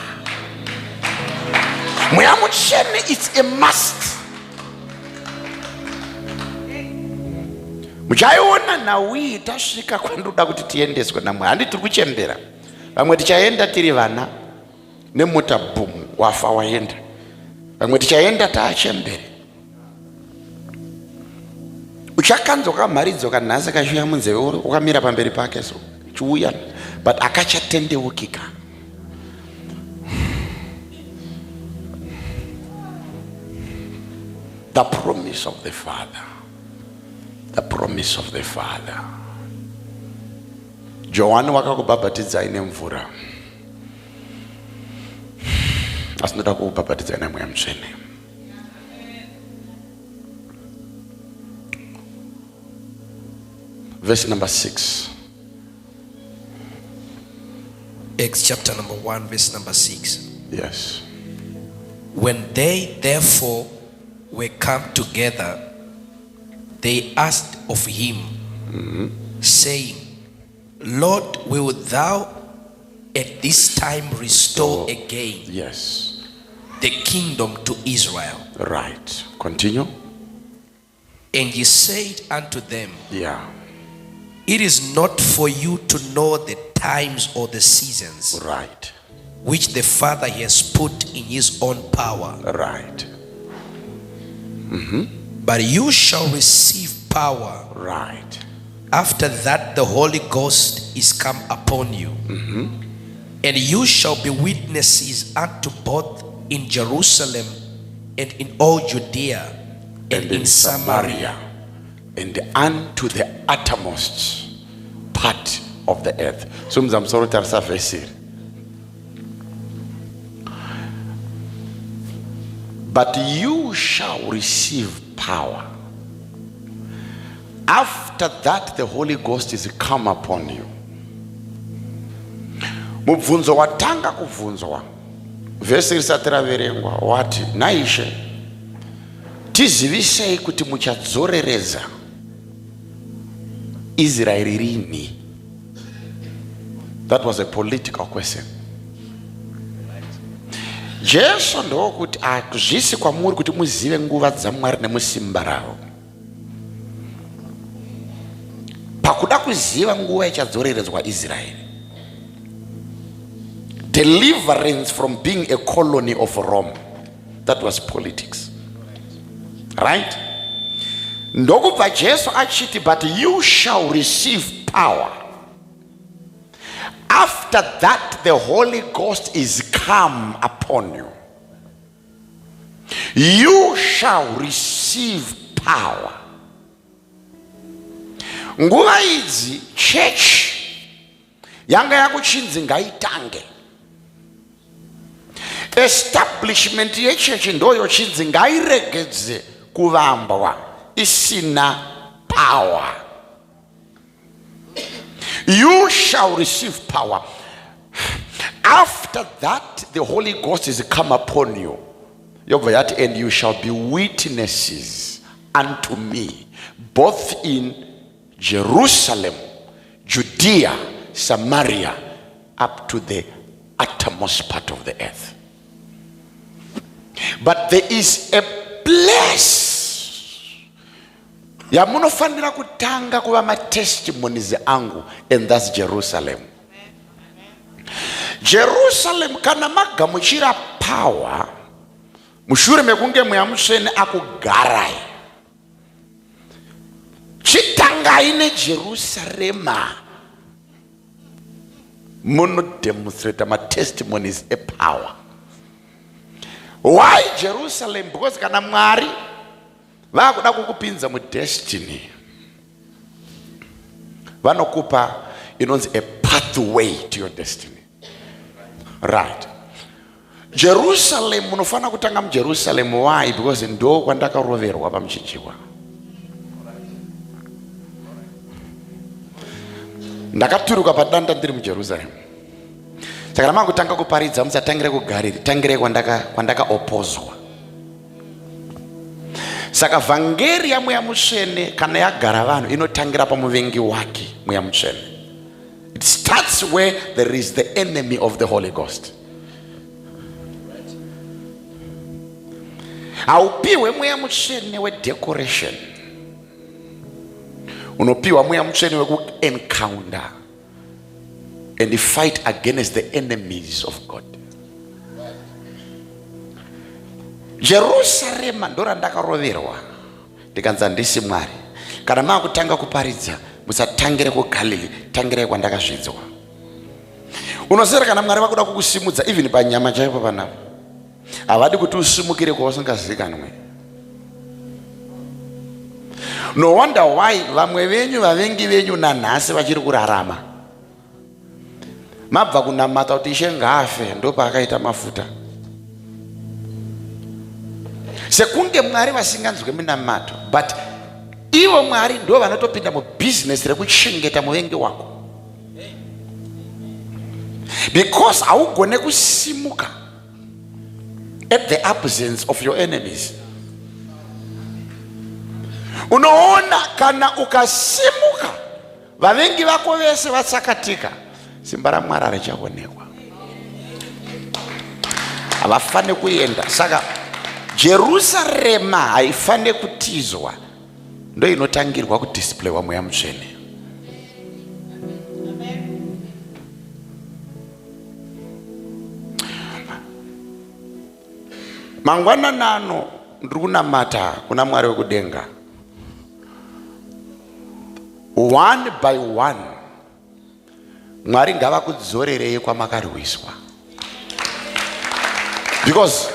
Mweya mutsvene, it's a must. Muchaiona nhau iyi tasvika kwandoda kuti tiendeswe namwe. Handi tiri kuchembera, vamwe tichaenda tiri vana nemota, boom, wafa waenda. Vamwe tichaenda taachembere. Uchakanzwa kamharidzo kanhasi kachiuya munzeve, wakamira pamberi pake, so chiuya, but akachatendeukika. The promise of the Father, the promise of the Father. Johani wakakubhabhatidzai nemvura, asi ndoda kukubhabhatidzai namweya mutsvene. Verse number 6. Acts chapter number 1, verse number 6. Yes. When they therefore were come together, they asked of him, saying, "Lord, wilt thou at this time restore again the kingdom to Israel?" Right, continue. And he said unto them, "It is not for you to know the times or the seasons which the Father has put in his own power. But you shall receive power after that the Holy Ghost is come upon you. And you shall be witnesses unto both in Jerusalem and in all Judea and in Samaria and unto the uttermost part of the earth." So muzamusoro, tarisa vhesi iri. "But you shall receive power after that the Holy Ghost is come upon you." Mubvunzo watanga kubvunzwa vhesi risati raverengwa wati, "Naishe, tizivisei kuti muchadzorereza Israeri rini?" That was a political question. Jesu ndokuti, "Hazvisi kwamuri kuti muzive nguva dzaMwari nemusimba ravo." Pakuda kuziva nguva ichadzoreredzwa Israeri, deliverance from being a colony of Rome, that was politics, right? Ndokubva Jesu achiti, "But you shall receive power after that the Holy Ghost is come upon you. You shall receive power." Nguva idzi church yanga yakuchinzi ngaitange. Establishment yechechi ndoyochinzi ngairegedze kuvambwa isina power. "You shall receive power after that the Holy Ghost is come upon you." Yobva yati, "And you shall be witnesses unto me both in Jerusalem, Judea, Samaria, up to the uttermost part of the earth." But there is a place yamunofanira kutanga kuva matestimonies angu, and that's Jerusalem. Jerusalem, kana magamuchira power mushure mekunge mweya mutsvene akugarai, chitangai neJerusarema, munodemonstrata matestimonies epower. Why Jerusalem? Because kana Mwari vakuda kukupinza mudestiny, vanokupa inonzi a pathway to your destiny, right? Jerusalem munofanira kutanga muJerusalem. Why? Because ndo kwandakaroverwa pamuchinjikwa. Ndakaturuka padanda ndiri muJerusalem. Saka ramakutanga kuparidza musatangire kuGariri, tangire kwandakaopozwa. Kwandaka saka vhangeri yamweya mutsvene kana yagara vanhu inotangira pamuvengi wake mweya mutsvene. It starts where there is the enemy of the Holy Ghost. Haupiwe mweya mutsvene wedecoration, unopiwa mweya mutsvene wekuencounter and fight against the enemies of God. Jerusarema ndorandakaroverwa ndikanzi handisi Mwari. Kana maakutanga kuparidza musatangire kuGalili, tangirai kwandakazvidzwa. Unoziva kana Mwari vakuda kukusimudza even panyama chaipo panapa, havadi kuti usimukire kwausingazikanwe. No wonder why vamwe venyu vavengi venyu nanhasi vachiri kurarama. Mabva kunamata kuti ishe ngaafe, ndopaakaita mafuta. Sekunge Mwari vasinganzwe minamato, but ivo Mwari ndo vanotopinda mubhizinesi rekuchengeta muvengi wako, because haugone kusimuka at the absence of your enemies. Unoona kana ukasimuka vavengi vako vese vatsakatika, simba raMwari harichaonekwa, havafane kuenda. Saka Jerusarema haifane kutizwa, ndo inotangirwa kudhisplaywa mweya mutsvene. Mangwananano ndiri kunamata kuna Mwari wekudenga, one by one Mwari ngavakudzorerei kwamakarwiswa, because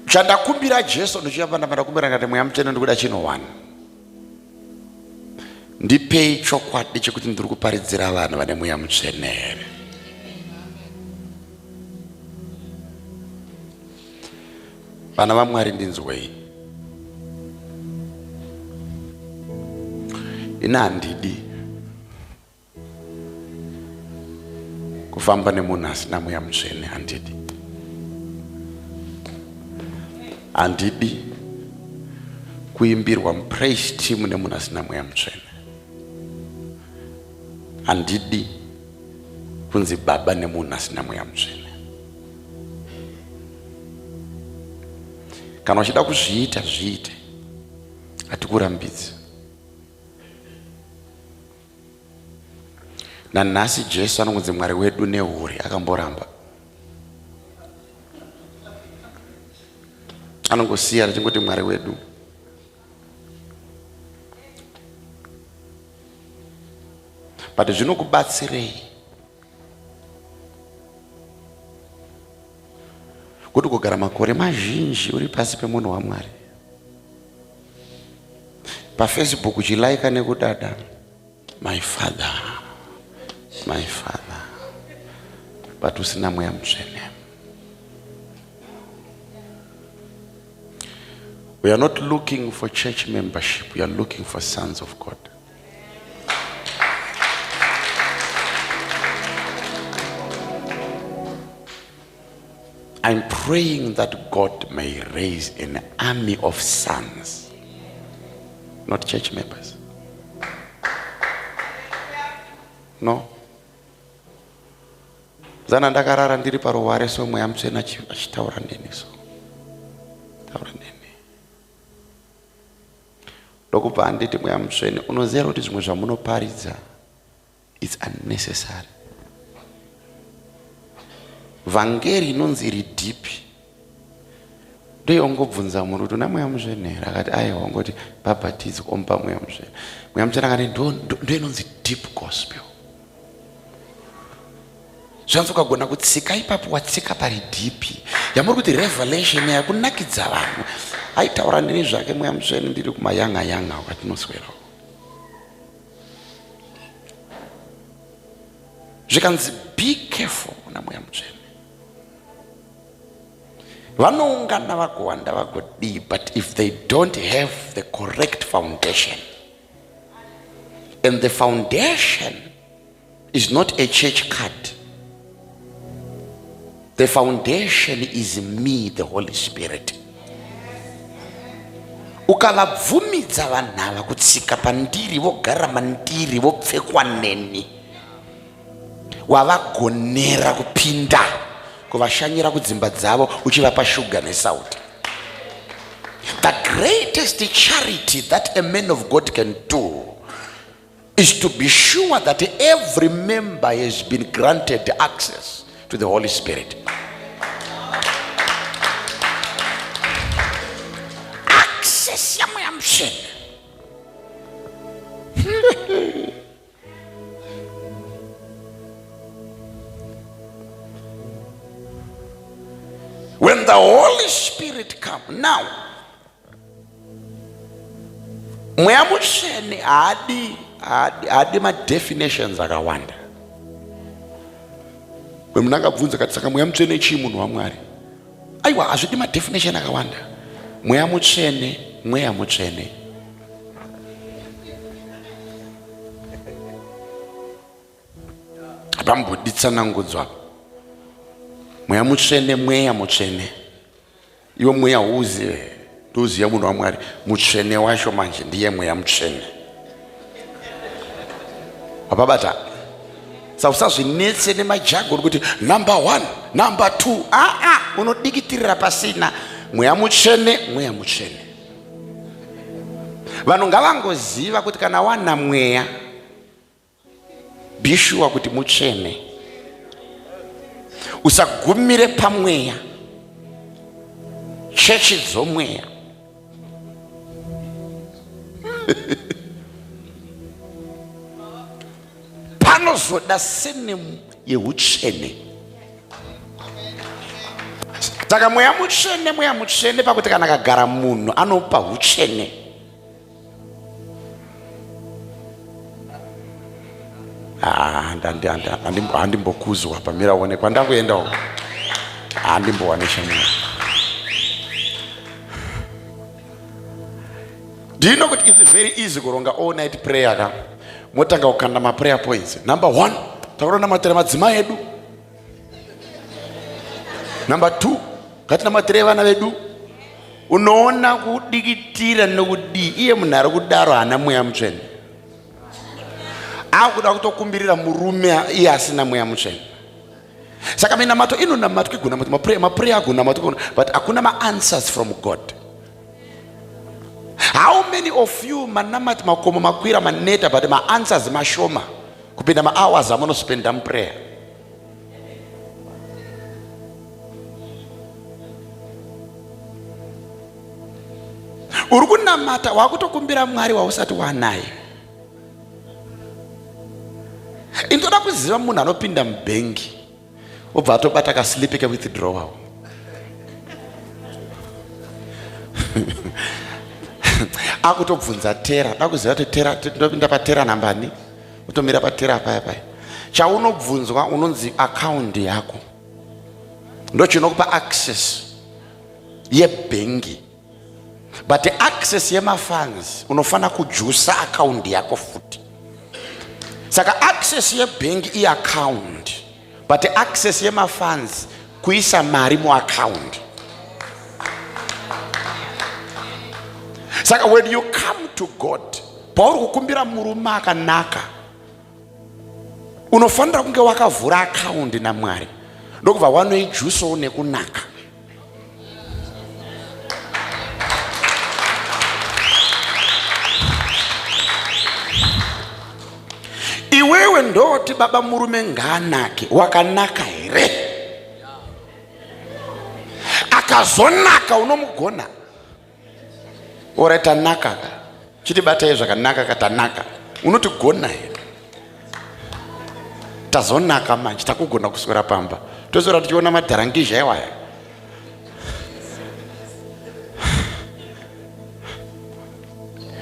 chandakumbira Jesu ndichiya pandakumbira ngati mweya mutsvene ndikuda chinhu one, ndipei chokwadi chekuti ndiri kuparidzira vanhu vane mweya mutsvene here. Vana vaMwari ndinzwei, ini handidi kufamba nemunhu asina mweya mutsvene, handidi, handidi kuimbirwa mupraise team nemunhu asina mweya mutsvene, handidi kunzi baba nemunhu asina mweya mutsvene. Kana uchida kuzviita zviite, hatikurambidzi. Nanhasi Jesu anongonzi Mwari wedu nehure akamboramba, anongosiya achingoti Mwari wedu. But zvinokubatsirei kuti kugara makore mazhinji uri pasi pemunhu waMwari, pafacebook uchilaika nekudada my father, my father, but usina mweya mutsvene? We are not looking for church membership, we are looking for sons of God. I'm praying that God may raise an army of sons, not church members. No. Zana ndakarara ndiri paruware so mweya mutsvene achitaura neni so. Taura neni. Ndokubva anditi mweya mutsvene, unoziva kuti zvimwe zvamunoparidza it's unnecessary. Vhangeri inonzi iri deep ndoyongobvunza munhu kuti una mweya mutsvene here, akati aiwa, ongoti bhabhatidzwa omupa mweya mutsvene. Mweya mutsvene akati ndo inonzi deep gospel. Zvanzi ukagona kutsika ipapo watsika pari deep. Yamuri kuti revelation yakunakidza vanhu, aitaura neni zvake mweya mutsvene ndiri kumayanga yanga kwatinoswera. Zvikanzi be careful na mweya mutsvene. Vanoungana vagowanda vagodii, but if they don't have the correct foundation, and the foundation is not a church card, the foundation is me, the Holy Spirit. Ukavabvumidza vanhu ava kutsika pandiri, vogara mandiri, vopfekwa neni, wavagonera kupinda kuvashanyira kudzimba dzavo uchivapa shuga nesauti. The greatest charity that a man of God can do is to be sure that every member has been granted access to the Holy Spirit. Access yaMweya Mutsvene. When the Holy Spirit come now, Mweya Mutsvene haadi haadi madefinitions akawanda. Munhu angabvunza kati, saka Mweya Mutsvene chii, munhu waMwari? Aiwa, hazvidi madefinition akawanda. Mweya Mutsvene, Mweya Mutsvene. Hapambodi tsanangudzo apa. Mweya Mutsvene, Mweya Mutsvene. Iwe mweya huuzive, ndouziva munhu waMwari. Mutsvene wacho manje ndiye Mweya Mutsvene. Wapabata? Sa usazvinetse nemajagoni kuti number 1, number 2. Aa, unodikitirira pasina. Mweya Mutsvene, Mweya Mutsvene. Vanhu ngavangoziva kuti kana wana mweya, be sure kuti mutsvene. Usagumire pamweya. Chechi dzomweya. Panozoda senemu yeutsvene. Saka Mweya Mutsvene, Mweya Mutsvene pakuti kana akagara munhu anopa utsvene. Handimbokuzwa pamira one kwandakuenda uko, handimbowane shamwari. Do you know kuti it's very easy kuronga all night prayer ka? Motanga kukanda maprayer points. Number 1, takutonamatira madzimai edu. Number 2, ngatinamatirei vana vedu. Unoona kudikitira nokudii, iye munhu ari kudaro haana Mweya Mutsvene. Akuda kutokumbirira murume iye asina Mweya Mutsvene. Saka minamato inonamatwa, igonamatwa, maprayer agonamatwa, but hakuna maanswers from God. How many of you manamati makomo makwira maneta, but maanswers mashoma kupinda mahours amunospenda muprayer? Uri kunamata wakutokumbira Mwari wausati wanaye. Intoda kuziva munhu anopinda mubhengi obva atobata kaslipi kewithdrawal, akutobvunza teller, da kuziva kuti teller, ndopinda pateller nambani, utomira pateller paya paya. Chaunobvunzwa unonzi akaundi yako ndochinokupa access yebhengi, but access yemafunds unofanira kujusa akaundi yako futi. Saka access yebhengi iaccount, but access yemafunds kuisa mari muaccount. Saka when you come to God, pauri kukumbira murume akanaka, unofanira kunge wakavhura akaundi naMwari, ndokubva wanoijusawo nekunaka. Iwewe ndoti baba murume ngaanake, wakanaka here? Akazonaka unomugona. Ora tanaka ka, chitibatai zvakanaka katanaka, unotigona here? Tazonaka manje, takugona kuswera pamba, toswera tichiona madharangizha iwaya.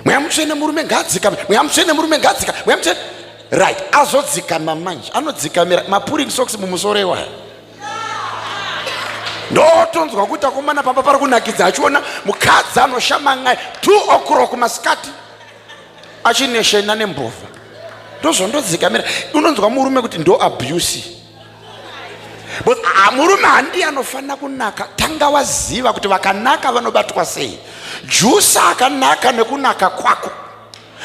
Mweya Mutsvene, murume ngaadzikame. Mweya Mutsvene, murume ngaadzika. Mweya Mutsvene, right, azodzikama manje, anodzikamira mapuring socks mumusoro iwaya. Ndotonzwa kuti akomana pamba pari kunakidza, achiona mukadzi anoshaman'ai 2 o'clock masikati achineshena nembovha. Ndozvondodzikamira. Unonzwa murume kuti ndo abuse. But murume handiye anofanira kunaka. Tanga waziva kuti vakanaka vanobatwa sei. Jusa akanaka nekunaka kwako.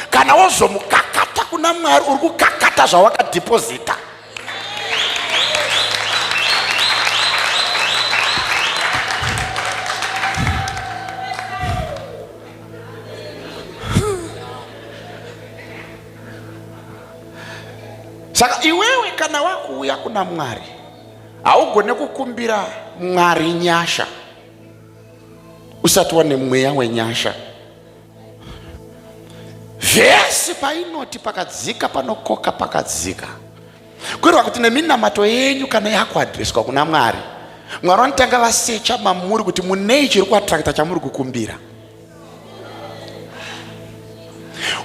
Kana wozomukakata kuna Mwari, uri kukakata zvawakadhipozita. Saka iwewe kana wakuuya kuna Mwari, haugone kukumbira Mwari nyasha usati wane mweya wenyasha. Vhesi painoti pakadzika panokoka pakadzika, kureva kuti neminamato yenyu kana yakuadreswa kuna Mwari, Mwari vanotanga vasecha mamuri kuti munei chiri kuatrakta chamuri kukumbira.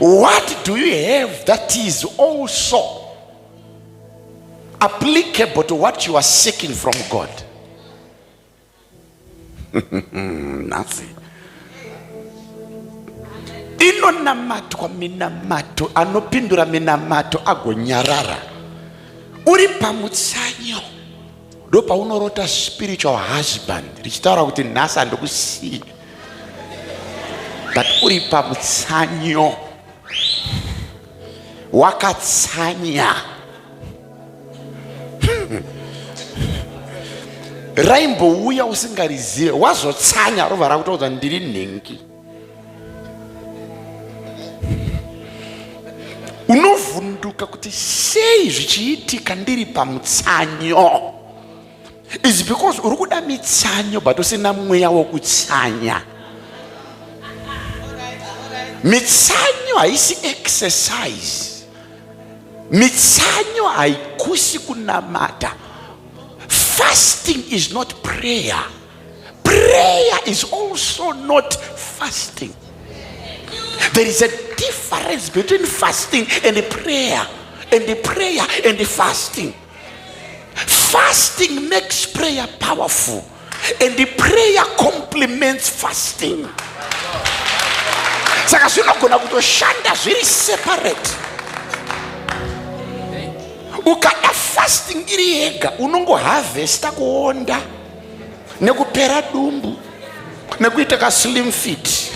What do you have that is also applicable to what you are seeking from God? Nhasi inonamatwa minamato, anopindura minamato agonyarara. Uri pamutsanyo ndopaunorota spiritual husband richitaura kuti nhasi handikusiyi, but uri pamutsanyo wakatsanya. Raimbouya usingarizive, wazotsanya robva rakutoudza ndiri nhingi. Unovhunduka kuti sei zvichiitika ndiri pamutsanyo. Is because uri kuda mitsanyo but usina mweya wokutsanya. Mitsanyo haisi exercise. Mitsanyo haikusi kunamata. Fasting is not prayer. Prayer is also not fasting. There is a difference between fasting and prayer, and the prayer and the fasting. Fasting makes prayer powerful, and the prayer complements fasting. Saka zvinogona kutoshanda zviri separate. Ukada fasting iri yega unongoharvesta kuonda nekupera dumbu nekuita ka slim fit,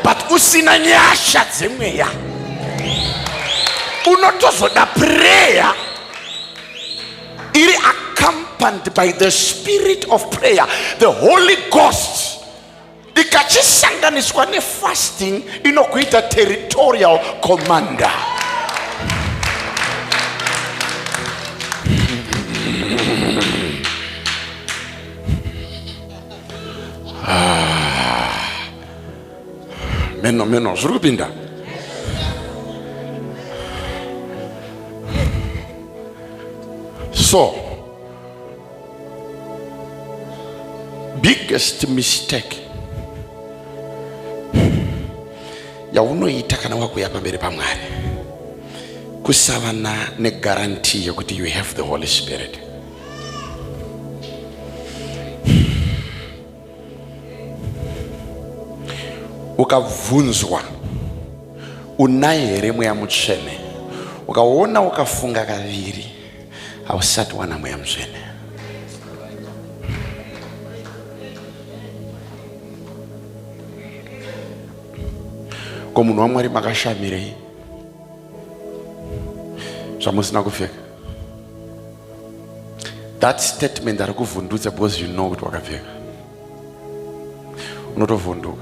but usina nyasha dzemweya unotozoda prayer iri accompanied by the spirit of prayer, the Holy Ghost. Ikachisanganiswa nefasting inokuita territorial commander. Meno meno zviri kupinda. So biggest mistake yaunoita kana wakuya pamberi paMwari kusava negaranti yekuti you have the Holy Spirit. Ukabvunzwa unaye here mweya mutsvene, ukaona ukafunga kaviri, hausati wana mweya mutsvene. Ko munhu waMwari makashamirei zvamusina kupfeka? That statement ari kuvhundutsa because you know kuti wakapfeka, unotovhunduka,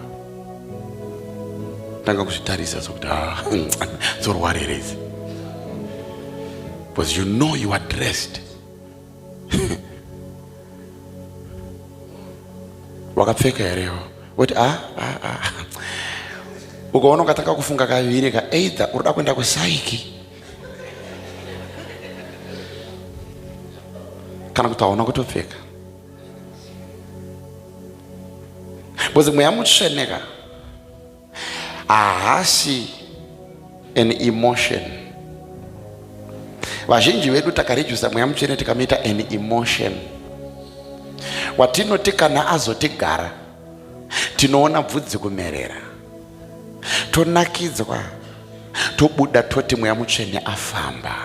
tanga kuzvitarisa sokuti dzorwarere idzi, because you know you are dressed. Wakapfeka herewo? Woti a a a, ukaona ukatanga kufunga kaviri ka, either uri kuenda kusaiki kana kuti hauna kutopfeka, because mweya mutsvene ka haasi an emotion. Vazhinji vedu takaredusa mweya mutsvene tikamuita an emotion. Watinoti kana azotigara tinoona bvudzi kumerera, tonakidzwa, tobuda toti Mweya Mutsvene afamba.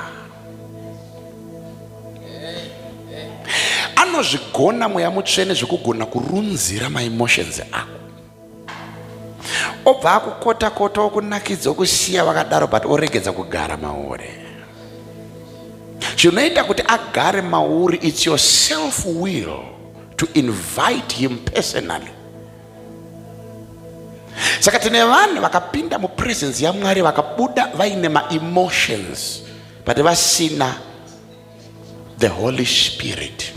Anozvigona Mweya Mutsvene zvekugona kurunzira maemotions ako, obva akukota kota okunakidza okusiya vakadaro, but oregedza kugara mauri. Chinoita kuti agare mauri, it's your self will to invite him personally. Saka tine vanhu vakapinda mupresence yaMwari vakabuda vaine maemotions but vasina the Holy Spirit.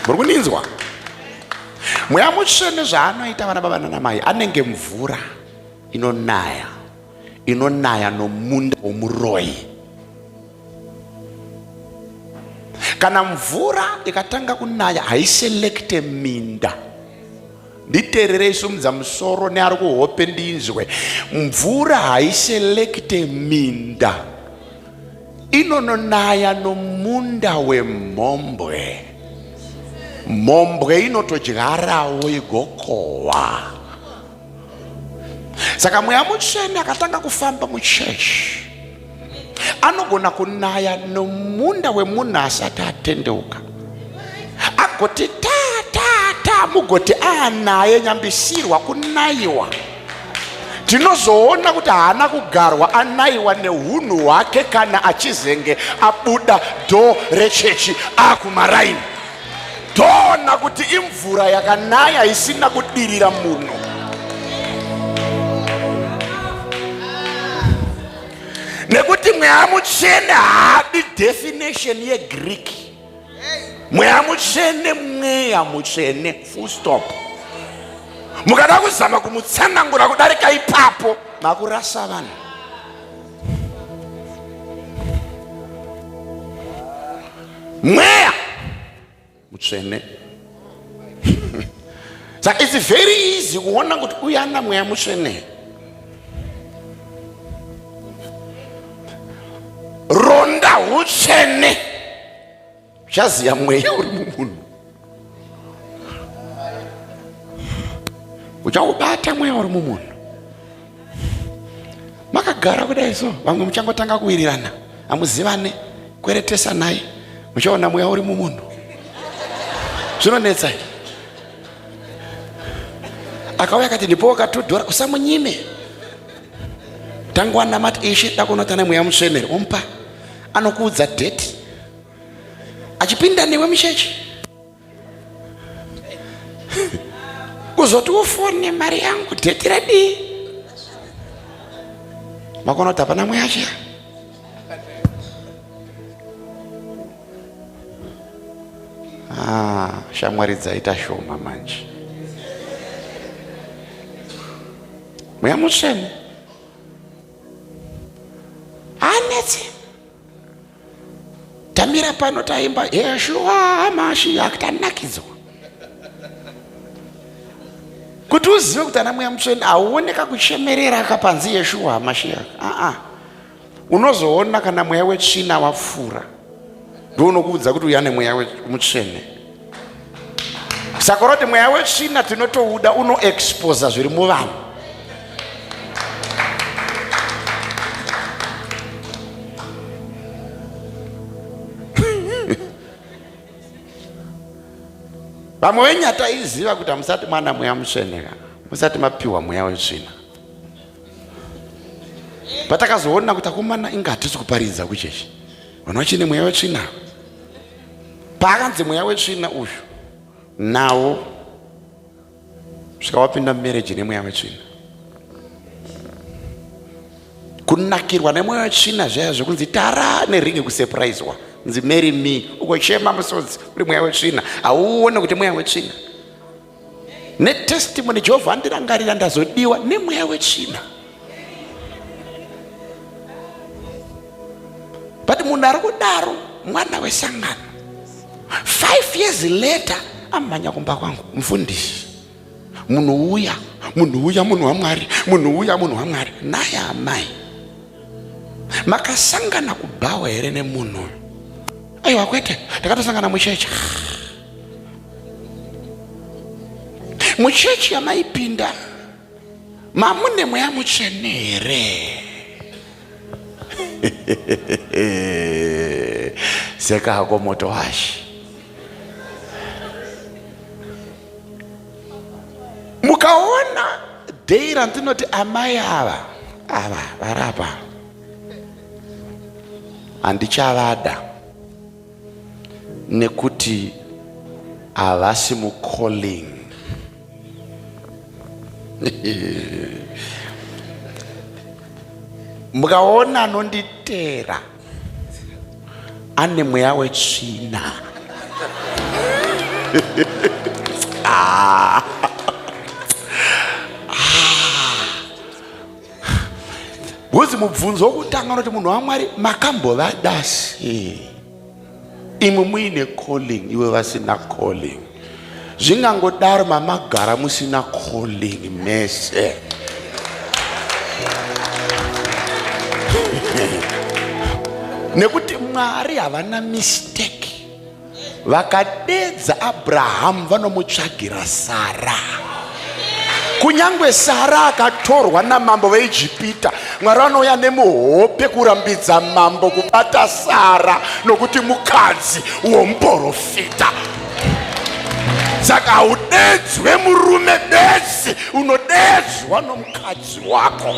Muri kundinzwa? Mweya Mutsvene zvaanoita vana baba nana mai, anenge mvura inonaya, inonaya nomunda womuroyi. Kana mvura ikatanga kunaya haiselekte minda. Nditeererei, sumudza musoro neari kuhope ndinzwe. Mvura haiselekte minda, inononaya nomunda wemhombwe. Mhombwe inotodyarawo igokohwa. Saka Mweya Mutsvene akatanga kufamba muchechi, anogona kunaya nomunda wemunhu asati atendeuka, agoti ta ta ta, mugoti aanaye nyambisirwa kunayiwa. Tinozoona kuti haana kugarwa, anayiwa neunhu hwake kana achizenge abuda dhoo rechechi akumaraini. Toona kuti imvura yakanaya isina kudirira munhu. Nekuti Mweya Mutsvene haadi definition yeGreek. Mweya Mutsvene Mweya Mutsvene, full stop. Mukada kuzama kumutsanangura kudarika ipapo, makurasa vanhu. Mweya Mutsvene. Saka it's very easy kuona kuti uyu ana Mweya Mutsvene. Ronda hutsvene, uchaziva mweya uri mumunhu, uchaubata mweya uri mumunhu. Makagara kudai so, vamwe muchangotanga kuwirirana, hamuzivane, kweretesanai, muchaona mweya uri mumunhu. Zvinonetsa. Akauya akati ndipo wakatodhora, usamunyime. Tangwana mati ishe dakunotana Mweya Mutsvene, omupa, anokuudza date achipinda newe muchechi. Kuzoti ufone mari yangu dheti radii, makona kuti hapana mweya chiya. Ah, shamwari dzaita shoma manje. Mweya Mutsvene haanetsi. Tamira pano taimba Yeshua Mashiach, tanakidzwa. Kuti uzive kuti ana Mweya Mutsvene hauoneka kuchemerera kapanzi Yeshua Mashiach. Aa, unozoona kana mweya wetsvina wapfuura, ndounokuudza kuti uya nemweya mutsvene. Saka uroti mweya wetsvina tinotouda, unoexposa zviri muvanhu. Vamwe venyu taiziva kuti hamusati mwana Mweya Mutsvene, ka musati mapiwa mweya wetsvina. Patakazoona kuti akomana inga hatisi kuparidza kuchechi, vanhu vachine mweya wetsvina. Paakanzi mweya wetsvina uyu nawo, svika wapinda mumereji nemweya wetsvina. Kunakirwa nemweya wetsvina zvaya zvekunzi tara neringi, kusepuraizwa nzi marry me, ugochema musodzi uri mweya wetsvina. Hauone kuti mweya wetsvina. Netestimony, Jehovha andirangarira, ndazodiwa nemweya wetsvina. But munhu ari kudaro mwana wesangano. 5 years later amhanya kumba kwangu, mufundisi, munhu uya, munhu uya, munhu waMwari, munhu uya, munhu waMwari. Naye amai, makasangana kubhawa here nemunhu uyu? Aiwa kwete, takatosangana muchechi. Muchechi yamaipinda mamune mweya mutsvene here? Seka hako moto washe. Mukaona dei randinoti amai ava ava varapa handichavada nekuti havasi mucalling. Mukaona anonditeera ane mweya wetsvina. Ah. Because mubvunzo wokutanga unoti munhu waMwari makambovada sei? Imwe muine calling, iwe vasina calling. Zvingangodaro mamagara musina calling mese. Nekuti Mwari havana mistake. Vakadedza Abrahamu vanomutsvagira Sara. Kunyangwe Sara akatorwa namambo veIjipita, Mwari vanouya nemuhope kurambidza mambo kubata Sara nokuti mukadzi womuporofita. Saka haudedzwe murume bedzi, unodedzwa nomukadzi wako.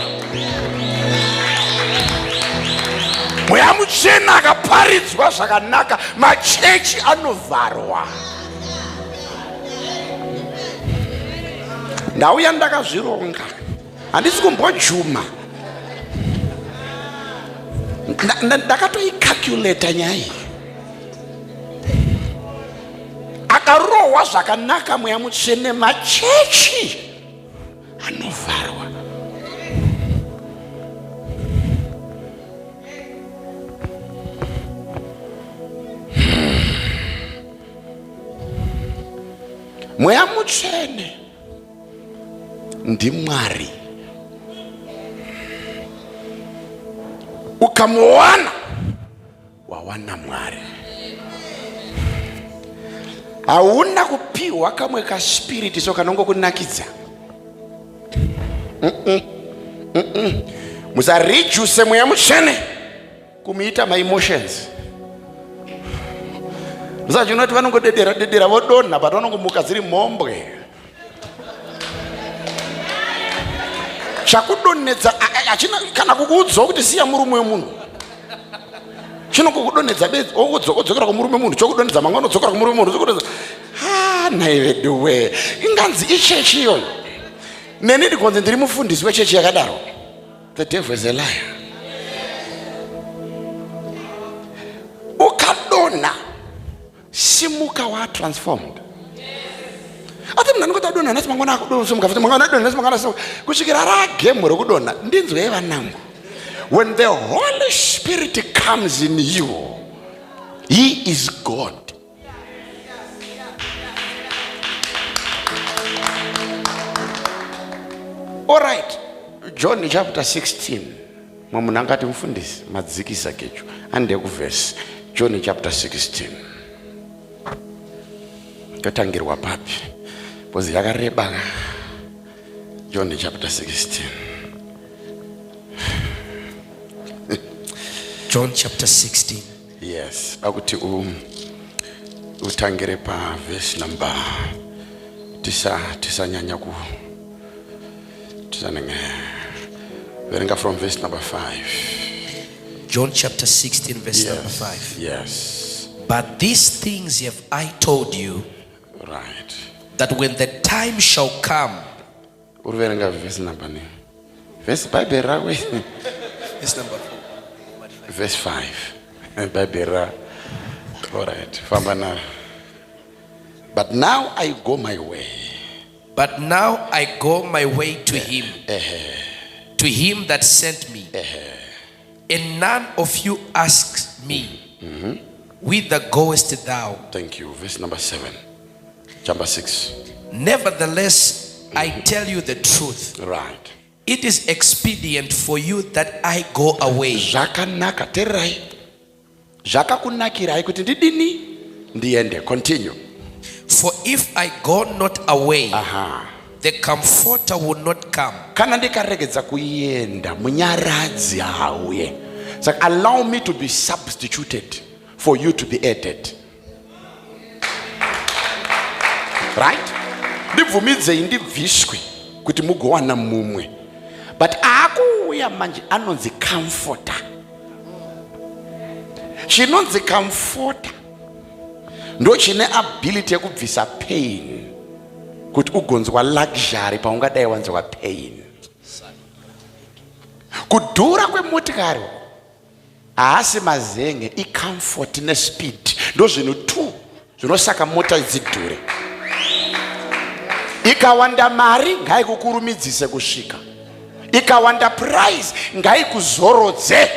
Mweya Mutsvene akaparidzwa zvakanaka, machechi anovharwa. Ndauya ndakazvironga, handisi kumbojuma. Ndakatoikalkuleta nyaya iyi. Akarohwa zvakanaka Mweya Mutsvene, machechi anovharwa. Mweya Mutsvene ndiMwari. Ukamuwana wawana Mwari. Hauna kupiwa kamwe kaspiriti so kanongokunakidza. Musareduce Mweya Mutsvene kumuita maemotions. Musachiona kuti vanongodedera dedera vodonha, but vanongomuka dziri mhombwe. Chakudonhedza hachina kana kukuudzawo kuti siya murume wemunhu. Chinongokudonhedza bedzi, wodzokera kumurume munhu, chokudonhedza mangwana wodzokera kumurume munhu, chokudonhedza. Ha, nhai veduwe, inganzi ichechi iyoyo. Neni ndigonzi ndiri mufundisi wechechi yakadaro. The devil is a liar. Ukadonha, simuka wa transformed. Ati munhu anongoti adonha nhasi mangwana akudonha, futi mangwana adonha nhasi mangwana asimuka, kusvikira ragemu rekudonha. Ndinzwei vanangu. When the Holy Spirit comes in you, he is God. All right, John chapter 16. Mwe munhu angati mufundisi madzikisa kecho ande kuverse John chapter 16. Totangirwa papi? Because yakareba. John chapter 16. John chapter 16. Yes, pakuti utangire pa verse number tisanyanya ku tisanenge verenga from verse number 5. John chapter 16 verse number 5. Yes. But these things have I told you, Right. that when the time shall come. Uri verenga verse number ne? Verse Bible rako. Verse number 4. Verse 5. Bible ra. All right. Famba na. But now I go my way. But now I go my way to him. To him that sent me. And none of you asks me, Whither goest thou? Thank you. Verse number 7. Number 6. Nevertheless, I tell you the truth. Right. It is expedient for you that I go away. Zvakanaka, tererai. Zvakakunakirai kuti ndidini? Ndiende. Continue. For if I go not away, Aha. the comforter will not come. Kana ndikaregedza kuenda, munyaradzi haauye. Saka allow me to be substituted for you to be added. Right? Ndibvumidzei ndibviswe kuti mugowana mumwe. But aakuuya manje anonzi comforter. Chinonzi comforter ndochine ability yekubvisa pain kuti ugonzwa luxury paungadai wanzwa pain. Kudhura kwemotikari haasi mazenge, icomfort nespeed ndozvinhu two zvinosaka mota dzidhure. Ikawanda mari ngaikukurumidzise kusvika, ikawanda price ngaikuzorodze.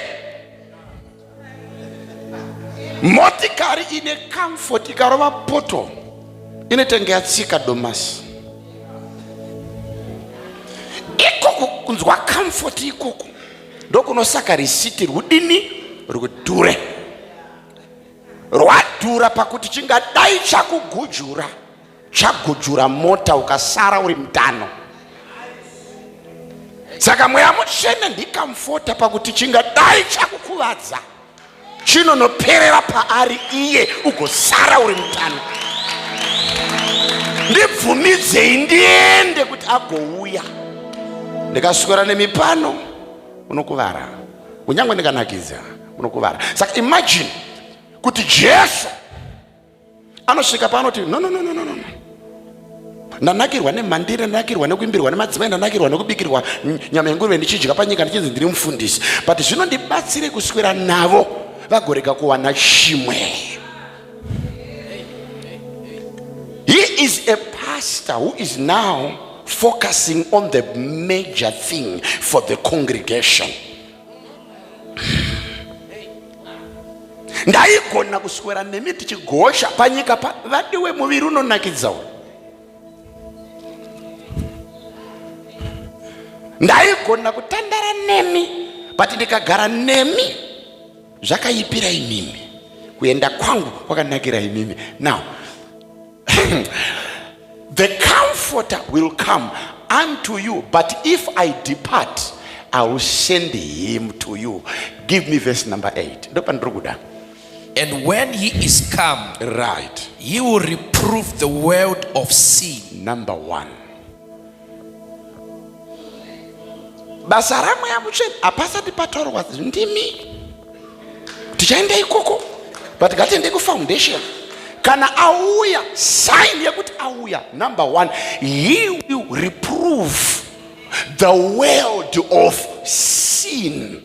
Motikari ine comfort ikarova poto inotenge yatsika domasi. Ikoko kunzwa comfort ikoko ndokunosaka risiti rudini rudhure. Rwadhura pakuti chingadai chakugujura chagujura mota ukasara uri mutano. Saka mweya mutsvene ndikamfota pakuti chingadai chakukuvadza chinonoperera paari iye ugosara uri mutano. Ndibvumidzei ndiende kuti agouya. Ndikaswera nemi pano unokuvara, kunyange ndikanakidza unokuvara. Saka imagine kuti Jesu anosvika paanoti no, no, no, no, no, no. Ndanakirwa nemhandire, ndanakirwa nekuimbirwa nemadzimai, ndanakirwa nekubikirwa nyama yenguruve ndichidya panyika ndichinzi ndiri mufundisi, but zvinondibatsire kuswera navo vagorega kuwana chimwe. He is a pastor who is now focusing on the major thing for the congregation. Ndaigona kuswera nemi tichigosha panyika pa vadiwe, muviri unonakidza uyu. Ndaigona kutandara nemi, but ndikagara nemi zvakaipira imimi, kuenda kwangu kwakanakira imimi. Now the comforter will come unto you, but if I depart, I will send him to you. Give me verse number 8. Ndopandiri kuda. And when he is come, right, he will reprove the world of sin. Number 1. Basa raMweya Mutsvene hapasati pataurwa ndimi. Tichaenda ikoko, but ngatiende kufoundation. Kana auya, sign yekuti auya, number 1, he will reprove the world of sin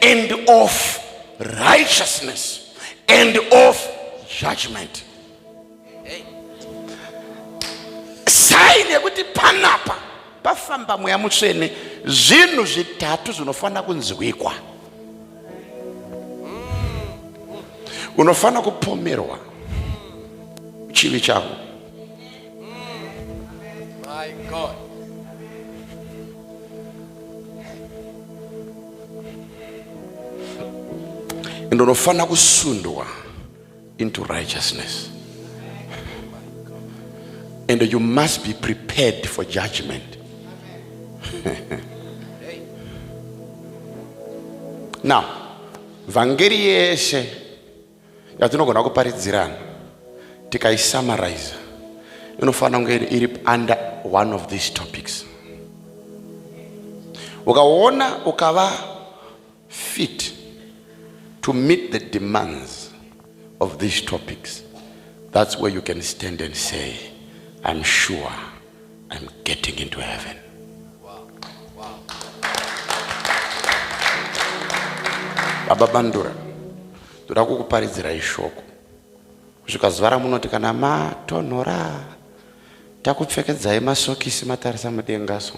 and of righteousness and of judgment. Sign yekuti panapa pafamba Mweya Mutsvene, zvinhu zvitatu zvinofanira kunzwikwa. Unofanira kupomerwa chivi chako. My God. And unofanira kusundwa into righteousness. And you must be prepared for judgment. Now, vhangeri yeshe yatinogona kuparidzirana tikaisummarize inofanira kunge iri under one of these topics. Ukaona ukava fit to meet the demands of these topics, that's where you can stand and say, I'm sure I'm getting into heaven. Wow. Wow. Baba Bandura, ndoda kukuparidzirai shoko kusvika zuva ramunoti kana matonhora takupfekedzai masokisi matarisa mudenga so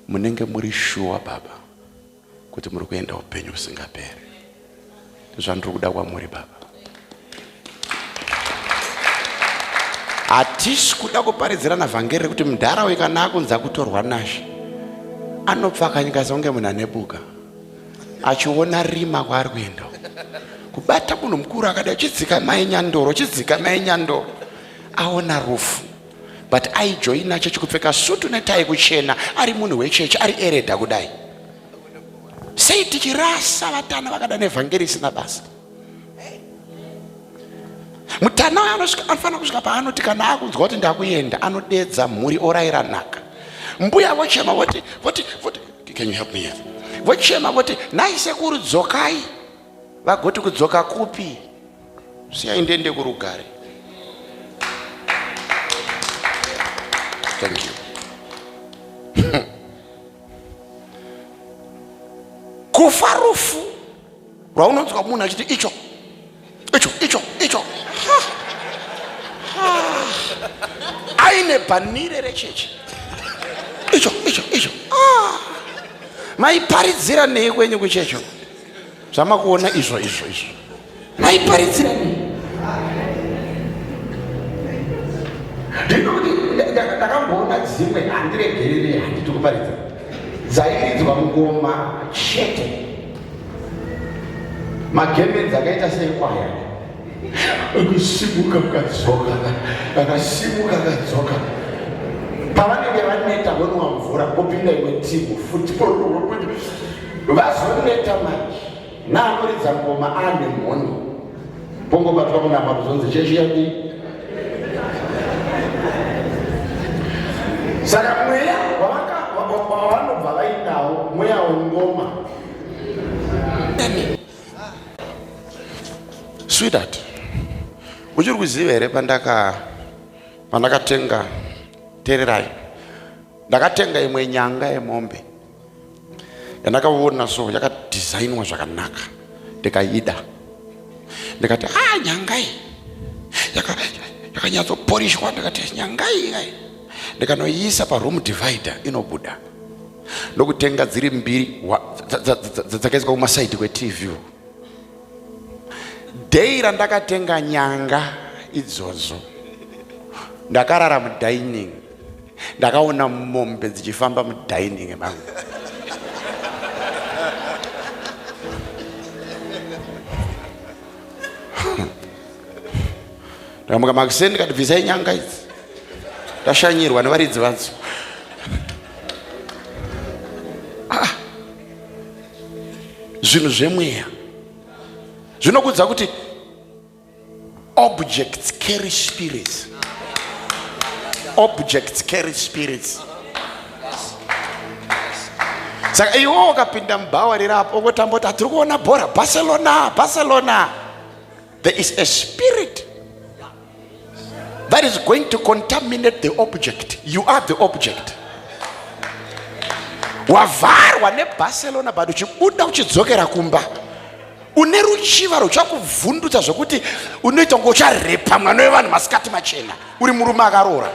munenge muri shuwa baba kuti muri kuenda upenyu husingaperi. Zvandiri kuda kwamuri baba. Hatisi kuda kuparidzirana vhangeri rekuti mudhara uyu kana akunza kutorwa nashe anopfakanyika sekunge munhu ane buka achiona rima kwaari kuenda. Kubata munhu mukuru akadai, chidzika mai Nyandoro, chidzika mai Nyandoro. Aona rufu. But aijoina chechi kupfeka sutu netai kuchena, ari munhu wechechi, ari ereda kudai. Sei tichirasa vatana vakada nevhangeri isina basa? Mutana uyo anofanira kusvika paanoti kana akunzwa kuti ndakuenda, anodedza mhuri oraira nhaka. Mbuya vochema voti, voti, voti, can you help me here? Vochema voti, nhai sekuru dzokai. Vagoti kudzoka kupi? Siyai ndiende kurugare. Thank you. Kufa rufu rwaunonzwa munhu achiti icho icho icho icho, aine bhanire rechechi, icho icho icho. Maiparidzira nei kwenyu kuchecho zvamakuona izvo izvo izvo? Maiparidzira nei? Ndinokuti ndakamboona dzimwe, handiregerere, handiti kuparidza, dzairidzwa ngoma chete, magemenzi akaita seekwaya, kusimuka ukadzoka, akasimuka akadzoka. Pavanenge vaneta vonwa mvura, vopinda imwe timu futi, vazoneta manje naanoridza ngoma ane mhoni, pongobatwa munama kuzonzi chechi yadii. Saka mweya wavanobva vainawo mweya wengoma. Sweetheart, uchiri kuziva here pandakatenga, teererai, ndakatenga imwe nyanga yemombe yandakaona so yakadhizainwa zvakanaka, ndikaida, ndikati a nyanga iyi yakanyatsoporishwa, ndikati nyanga iyi kai, ndikanoiisa paroom divider inobuda. Ndokutenga dziri mbiri dzakaiswa kumasaidi kweTV. Dei randakatenga nyanga idzodzo, ndakarara mudining, ndakaona mombe dzichifamba mudining mangu. Ndakamuka makuseni, ndikati bvisai nyanga idzi, ndashanyirwa nevaridzi vadzo. Zvinhu zvemweya zvinokudza kuti objects carry spirits, objects carry spirits. Saka iwe ukapinda mubhawa rirapo ongotamba kuti hatiri kuona bhora, Barcelona, Barcelona, there is a spirit that is going to contaminate the object. You are the object. Wavharwa neBarcelona, but uchibuda uchidzokera kumba une ruchiva ruchakuvhundutsa zvokuti unoita kunge ucharepa mwana wevanhu masikati machena, uri murume akaroora.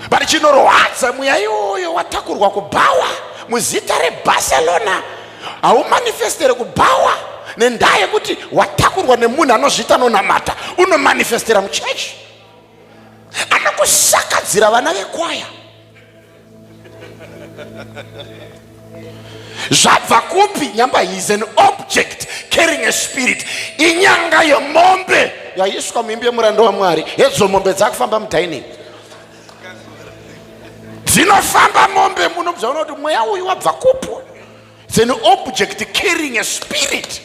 But chinorwadza, mweya iwoyo watakurwa kubhawa muzita reBarcelona haumanifestere kubhawa nendaa yekuti watakurwa nemunhu anozviita anonamata, unomanifestera muchechi, anokusakadzira vana vekwaya. Zvabva kupi? Nyamba he is an object carrying a spirit. Inyanga yemombe yaiswa muimbi yemurando waMwari. Hedzo mombe dzakufamba mudining, dzinofamba mombe muno, bzaona kuti mweya uyu wabva kupi. It's an object carrying a spirit.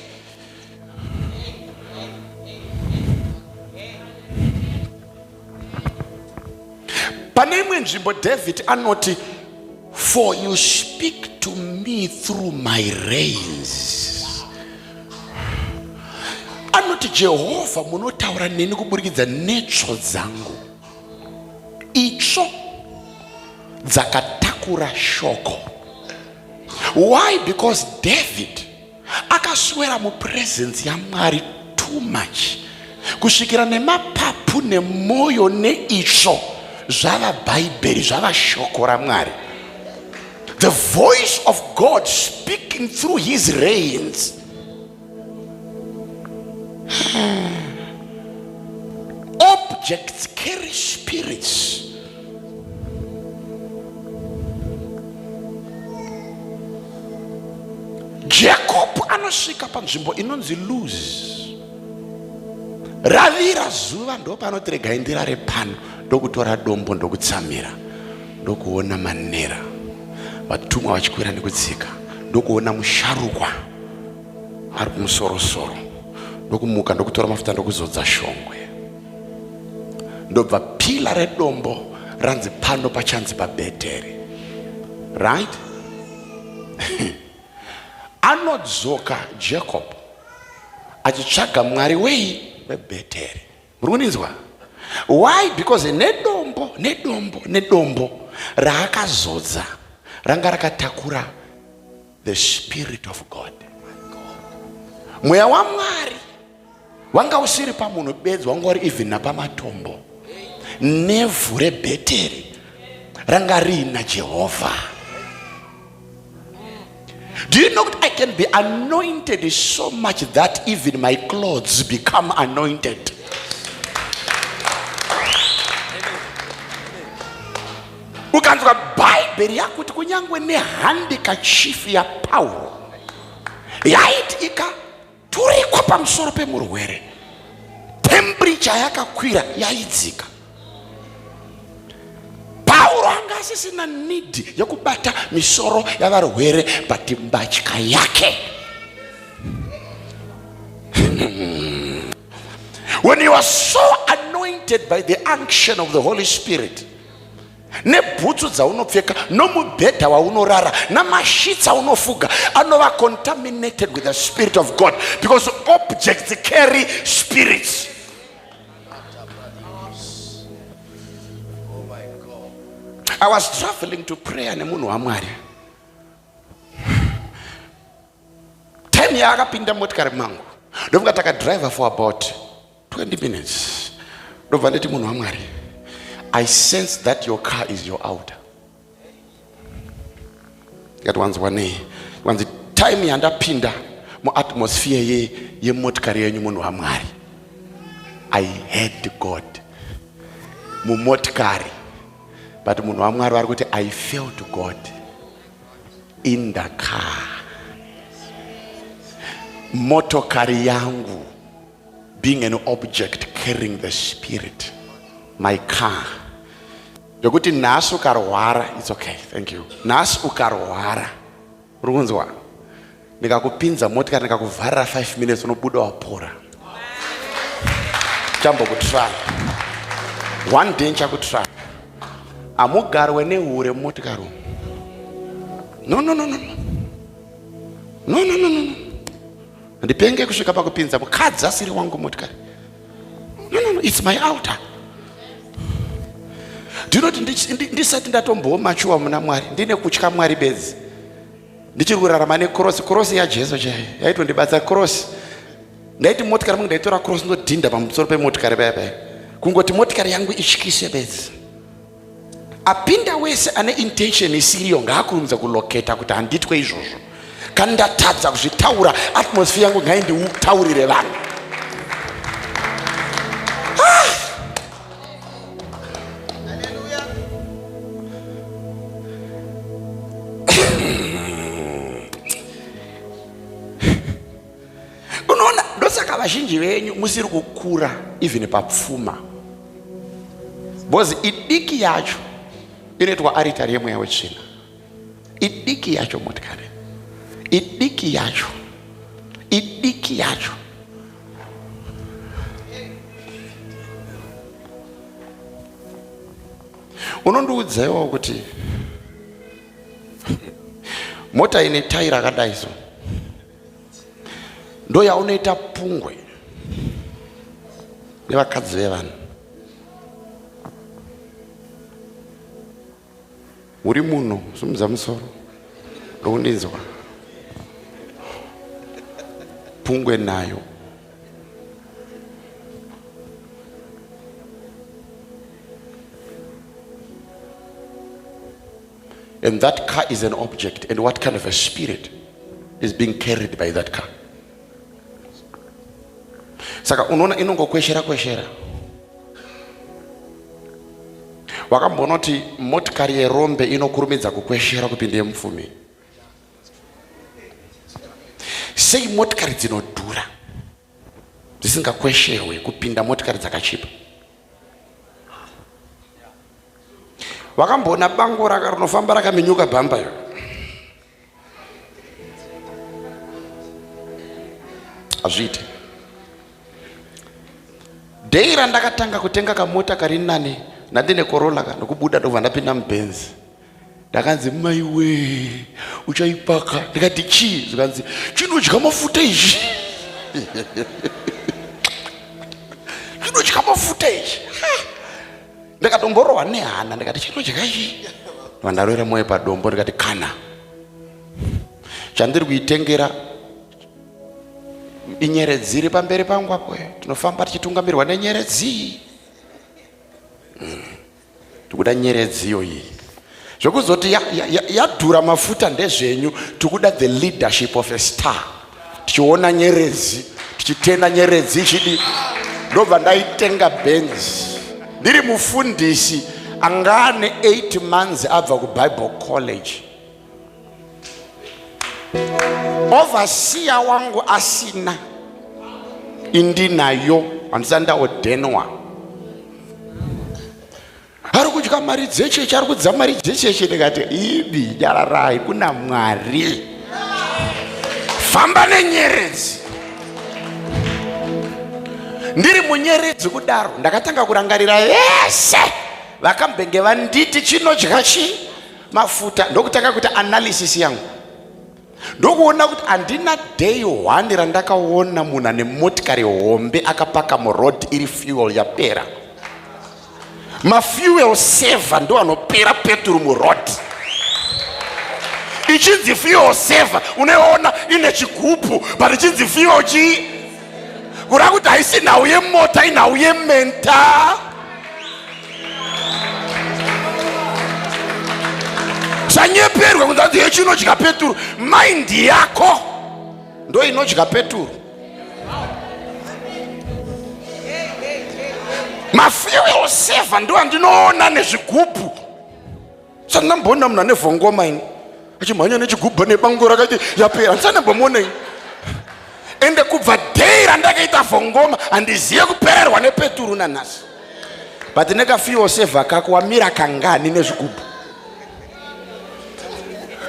Pane imwe nzvimbo David anoti, for you speak to me through my reins. Anoti Jehovha munotaura neni kuburikidza netsvo dzangu, itsvo dzakatakura shoko. Why? Because David akaswera mupresence yaMwari too much, kusvikira nemapapu nemwoyo neitsvo zvava Bhaibheri, zvava shoko raMwari, the voice of God speaking through his reins. Objects carry spirits. anosvika panzvimbo inonzi Luz. Ravira zuva ndopanoti regai ndirare pano, ndokutora dombo ndokutsamira, ndokuona manera vatumwa vachikwira nekudzika, ndokuona musharukwa ari kumusorosoro, ndokumuka ndokutora mafuta ndokuzodza shongwe, ndobva pila redombo ranzi pano pachanzi paBheteri. Right? Anodzoka Jacob achitsvaga Mwari wei weBheteri. Muri kundinzwa? Why? Because nedombo nedombo nedombo raakazodza ranga rakatakura the spirit of God. Mweya waMwari wanga usiri pamunhu bedzi, wanga uri even napamatombo. Nevhu reBheteri ranga riina Jehovha. Do you know that I can be anointed so much that even my clothes become anointed? Ukanzwa Bhaibheri yakuti kunyange nehandikachifu yaPauro yaiti ikaturikwa pamusoro pemurwere, temperature yakakwira yaidzika. Pauro anga asisina need yekubata misoro yavarwere, but mbatya yake. When you are so anointed by the unction of the Holy Spirit, nebhutsu dzaunopfeka nomubhedha waunorara namashitsi aunofuga anova contaminated with the spirit of God, because objects carry spirits. I was traveling to prayer nemunhu waMwari. Time yaakapinda motikari mangu ndofunga takadriver for about 20 minutes, ndobva nditi munhu waMwari, I sense that your car is your altar. Ndikati wanzwa nei? Wanzi time yandapinda muatmosphere yemotikari yenyu munhu waMwari, I heard God mumotikari, but munhu waMwari vari kuti I felt God in the car. Motokari yangu being an object carrying the spirit, my car. Zvekuti nhasi ukarwara, it's okay, thank you. Nhasi ukarwara, uri kunzwa, ndikakupinza motikari ndikakuvharira 5 minutes unobuda wapora. Chambokutry one day, nchakutry. Hamugarwe nehure mumotikari umu. No, no, no, no, no, no, no, no. Ndipenge kusvika pakupinza mukadzi asiri wangu motikari. No, no, no, it's my altar. Ndinoti ndisati ndatombomachuwa muna Mwari, ndine kutya Mwari bedzi, ndichiri kurarama nekrosi, krosi yaJesu chaiyo yaitondibatsa. Krosi ndaiti motikari mangu ndaitora krosi ndodhinda pamusoro pemotikari paya paya, kungoti motikari yangu ityise bedzi. Apinda wese ane intention isiriyo ngaakurumidza kuloketa kuti handitwe izvozvo. Kana ndatadza kuzvitaura, atmosphere yangu ngaindiutaurire vanhu. Ah! Unoona, ndosaka vazhinji venyu musiri kukura even papfuma, because idiki yacho inoitwa aritari yemweya wetsvina. Idiki yacho motikari, idiki yacho, idiki yacho. Unondiudza iwawo kuti mota ine tai rakadai so ndo yaunoita pungwe nevakadzi vevanhu. Uri munhu simudza musoro ndokundinzwa pungwe nayo. And that car is an object. And what kind of a spirit is being carried by that car? Saka unoona inongokweshera kweshera. Wakamboona kuti motikari yerombe inokurumidza kukweshera kupinda yemupfumi? Sei motikari dzinodhura dzisingakwesherwe kupinda motikari dzakachipa? Wakamboona bango raka rinofamba rakaminyuka bhamba iro? Hazviite. Day randakatanga kutenga kamota kari nani ndandine Corolla ka ndokubuda ndobva ndapinda muBenz. Ndakanzi maiwe uchaipaka, ndikati chii? Zvikanzi chinodya mafuta ichi chinodya mafuta ichi. Ndakatomborohwa nehana ndikati chinodya chii? Vandarovera moyo padombo ndikati kana chandiri kuitengera inyeredzi iri pamberi pangu apo, tinofamba tichitungamirwa nenyeredzi. Tikuda nyeredzi iyoyi. Zvekuzoti yadhura ya, ya mafuta ndezvenyu, tikuda the leadership of a star. Tichiona nyeredzi, tichitenda nyeredzi ichidi. Ndobva ndaitenga Benz. Ndiri mufundisi anga ane 8 months abva kuBible College. Overseer wangu asina, indinayo, handisati ndaodenwa. Ari kudya mari dzechechi, ari kudza mari dzechechi. Ndikati ibi nyararai, kuna Mwari. Famba nenyeredzi. Ndiri munyeredzi kudaro, ndakatanga kurangarira vese vakambenge vanditi chinodya chii mafuta, ndokutanga kuita analysis yangu, ndokuona kuti handina day one randakaona munhu ane motikari hombe akapaka muroad iri fuel yapera. Mafuel saver ndo anopera peturu muroad. Ichinzi fuel saver unoiona ine chigubhu, but ichinzi fuel chii? Kureva kuti haisi nhau yemota, inhau yementa. Sanyeperwe kunzi hanzi yechinodya peturu. Mind yako ndo inodya peturu. Mafuel saver ndo andinoona nezvigubhu. Sandamboona munhu ane vhongoma ini achimhanya nechigubhu nebango rakati yapera, handisandambomuona ini. Ende kubva day randakaita vhongoma handizive kupererwa nepeturu nanhasi. But nekafuel saver kako wamira kangani nezvigubhu?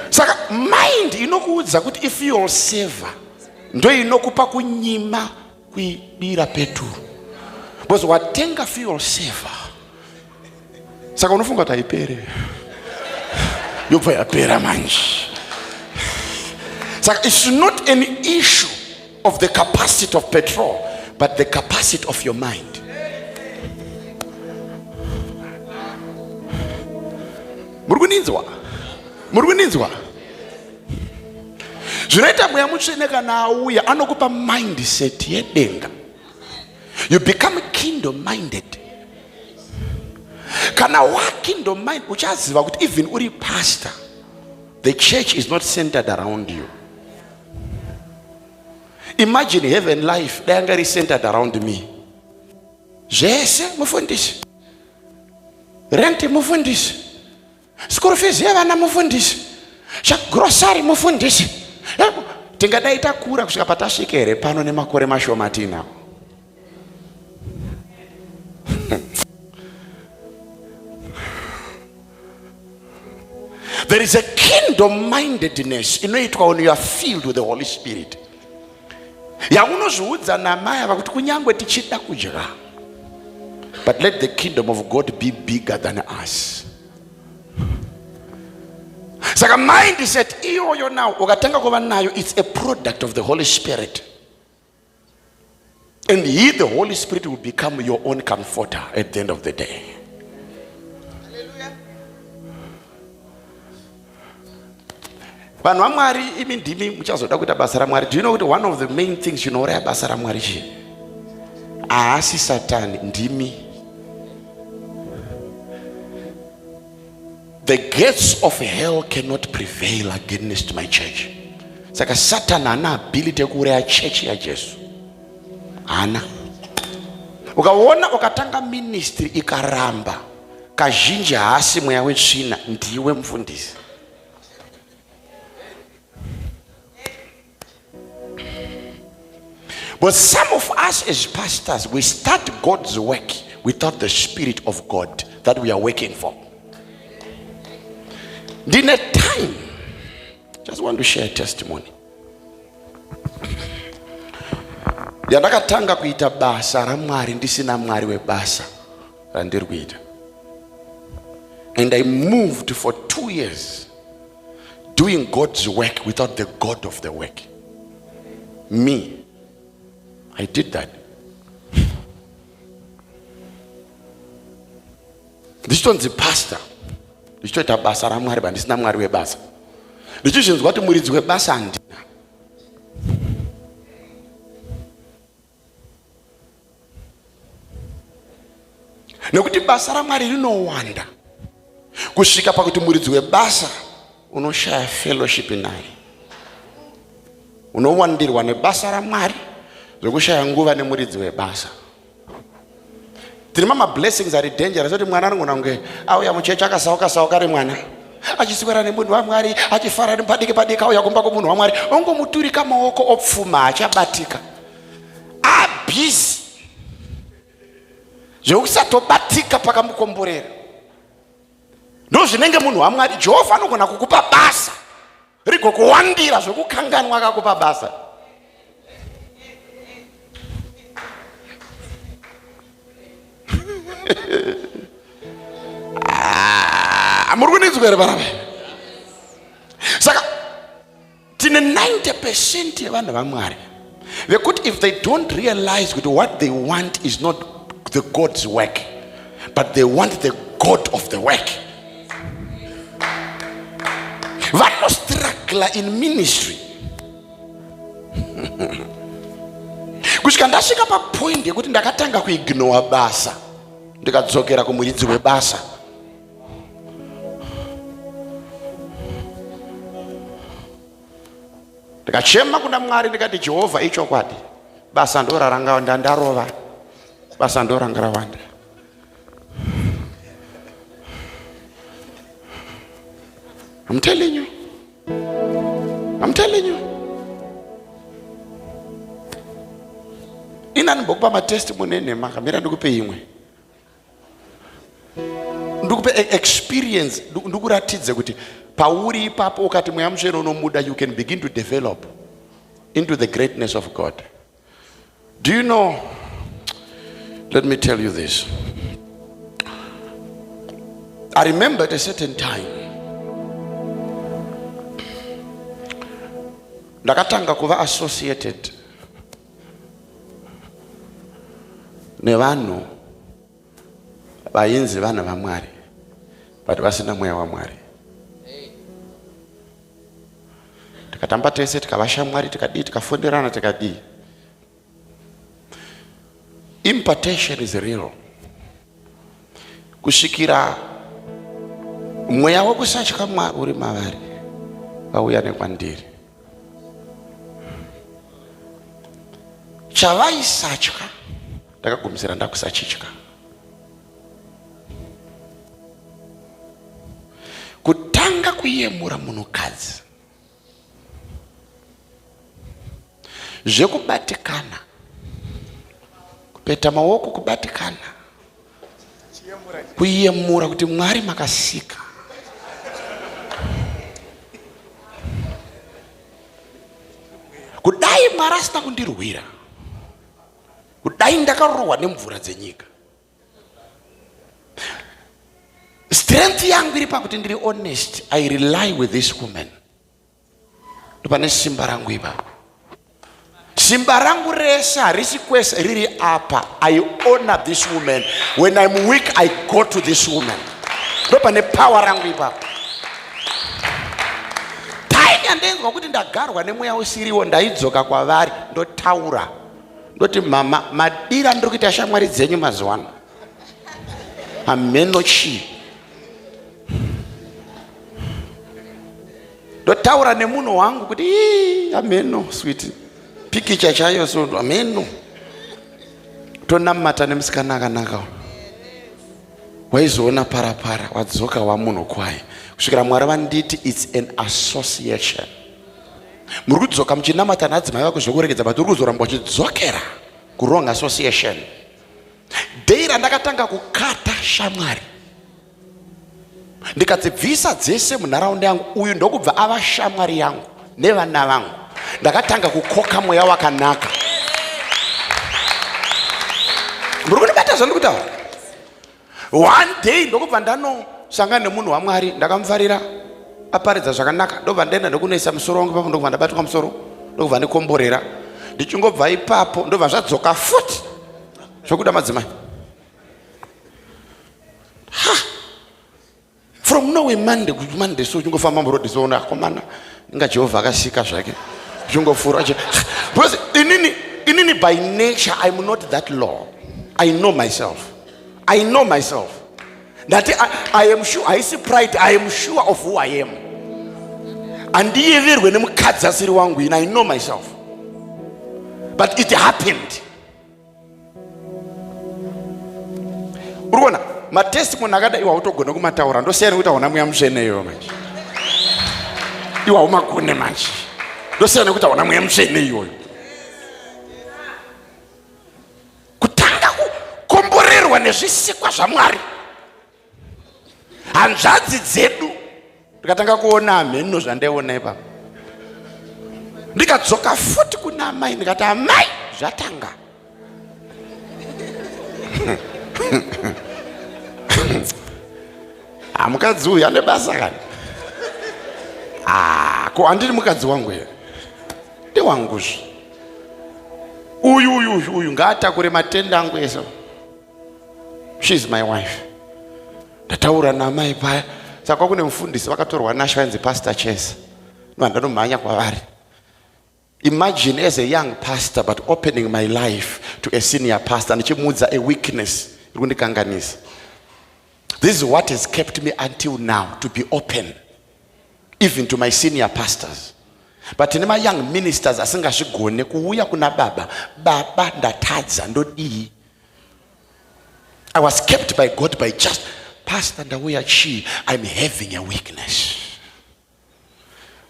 Saka mind inokuudza kuti ifuel saver ndo inokupa kunyima kuidira peturu, because watenga fuel saver. Saka unofunga kuti haipere, yobva yapera manje. Saka it's not an issue of the capacity of petrol, but the capacity of your mind. Muri kuninzwa? Muri kuninzwa? Zvinoita Mweya Mutsvene kana auya anokupa mindset yedenga. You become kingdom minded. Kana wa kingdom mind, uchaziva kuti even uri pastor, the church is not centered around you. Imagine heaven life dai yanga iri centered around me. Zvese mufundisi, rent mufundisi, school fees yevana mufundisi, grocery mufundisi. Tingadai takura kusvika patasvika here pano nemakore mashoma atiinawo? There is a kingdom mindedness inoitwa when you are filled with the Holy Spirit. Yaunozviudza namai ava kuti kunyangwe tichida kudya, but let the kingdom of God be bigger than us. Saka mindset iyoyo now ukatanga kuva nayo, it's a product of the Holy Spirit. And he, the Holy Spirit, will become your own comforter at the end of the day. Vanhu vaMwari, imi ndimi muchazoda kuita basa raMwari. Do you know kuti one of the main things chinouraya basa raMwari chii? Haasi Satani, ndimi. The gates of hell cannot prevail against my church. Saka Satan haana ability yekuuraya church yaJesu. Haana. Ukaona ukatanga ministry ikaramba, kazhinji haasi mweya wetsvina, ndiwe mufundisi. But some of us as pastors, we start God's work without the Spirit of God that we are working for. Ndine time, just want to share a testimony. Yandakatanga kuita basa raMwari ndisina Mwari webasa randiri kuita. And I moved for 2 years doing God's work without the God of the work. Me, I did that. Ndichitonzi pastor, ndichitoita basa raMwari, but ndisina Mwari webasa. Ndichizvinzwa kuti muridzi webasa handina. Nekuti basa raMwari rinowanda kusvika pakuti muridzi webasa unoshaya fellowship naye, unowandirwa nebasa raMwari zvekushaya nguva nemuridzi webasa. Tine mama blessings ari dangerous kuti mwana anogona kunge auya muchechi akasauka sauka ari mwana achiswera nemunhu waMwari, achifara nepadiki padiki, auya kumba kwemunhu waMwari, ongomuturika maoko opfuma, achabatika abhizi zvekusatobatika pakamukomborera. Ndozvinenge munhu waMwari. Jehovha anogona kukupa basa rigokuwandira zvekukanganwa akakupa basa. Muri kundinzwa here vana? Saka tine 90% yevanhu vaMwari vekuti if they don't realize kuti what they want is not the God's work, but they want the God of the work, vanostruggle in ministry. Kusvika ndasvika papoint yekuti ndakatanga kuignore basa, ndikadzokera kumuridzi webasa. Ndikachema kuna Mwari ndikati, Jehovha, ichokwadi basa ndo raranga ndarova, basa ndo ranga rawanda. I'm telling you. I'm telling you. Ina ndimbokupa matestimony enhema, kamira ndikupe imwe. Ndikupe experience, ndikuratidze kuti pauri ipapo ukati Mweya Mutsvene unomuda, you can begin to develop into the greatness of God. Do you know, let me tell you this. I remember at a certain time, ndakatanga kuva associated nevanhu vainzi vanhu vaMwari, but vasina mweya waMwari. Tikatamba tese, tikava shamwari, tikadii, tikafonderana, tikadii. Impartation is real. Kusvikira mweya wekusatya Mwari uri mavari vauya nekwandiri. Chavaisatya ndakagumisira ndakusachitya. Kutanga kuyemura munhukadzi zvekubatikana, kupeta maoko, kubatikana, kuyemura kuti Mwari makasika. Kudai Mwari asina kundirwira, kudai ndakarohwa nemvura dzenyika. Strength yangu iri pakuti ndiri honest. I rely with this woman. Ndopane simba rangu ipapo. Simba rangu rese harisi kwese, riri apa. I honor this woman. When I'm weak, I go to this woman. Ndopane power rangu ipapo. Time yandainzwa kuti ndagarwa nemweya usiriwo, ndaidzoka kwavari ndotaura, ndoti, mama, madira ndiri kuita shamwari dzenyu mazuva ano, hameno chii. Ndotaura nemunhu wangu kuti, ii, hameno sweet pikicha chayo, so hameno tonamata nemusikana akanaka. Waizoona parapara wadzoka wamunhu kwaye, kusvikira Mwari vanditi it's an association. Muri kudzoka muchinamata nadzimai vako zvekuregedza, but uri kuzoramba uchidzokera kuwrong association. Day randakatanga kukata shamwari, ndikadzibvisa dzese munharaunda yangu, uyu ndokubva ava shamwari yangu nevana vangu, ndakatanga kukoka mweya wakanaka. Muri kundibata zvandiri kutaura? One day ndokubva ndanosangana nemunhu waMwari, ndakamufarira, aparidza zvakanaka, ndobva ndaenda ndokunoisa musoro wangu ipapo, ndokubva ndabatwa musoro, ndokubva ndikomborera. Ndichingobva ipapo ndobva zvadzoka futi zvokuda madzimai. Ha, from nowhere, Monday Monday so uchingofamba muroad soona akomana inga Jehovha akasika zvake, uchingofura, because inini by nature I'm not that low. I know myself, I know myself. Ndati I am sure, haisi pride, I am sure of who I am. Handiyeverwe nemukadzi asiri wangu ini. I know myself, but it happened. Uri kuona matestimony akadai, iwa utogona kumataura, ndosiyana nekuti hauna mweya mutsvene iyoyo manje. Iwa haumagone manje, ndosiyana nekuti hauna mweya mutsvene iyoyo. Kutanga kukomborerwa nezvisikwa zvaMwari, hanzvadzi dzedu, ndikatanga kuona mheno zvandaiona ipapo, ndikadzoka futi kuna amai, ndikati, "Amai, zvatanga." Ha, mukadzi uyu ane basa kani. Ah, ko handiri mukadzi wangu here? Ndewanguzve uyu, uyu, uyu, uyu ngaatakure matenda angu ese. She is my wife. Ndataura naamai paya, saka kwakune mufundisi vakatorwa nashe vainzi Pastor Chesa, novandanomhanya kwavari. Imagine, as a young pastor, but opening my life to a senior pastor, ndichimuudza a weakness iri kundikanganisa. This is what has kept me until now to be open even to my senior pastors. But tine mayoung ministers asingazvigone kuuya kuna baba, "Baba, ndatadza, ndodii?" I was kept by God by just, "Pastor, ndauya chii, I'm having a weakness."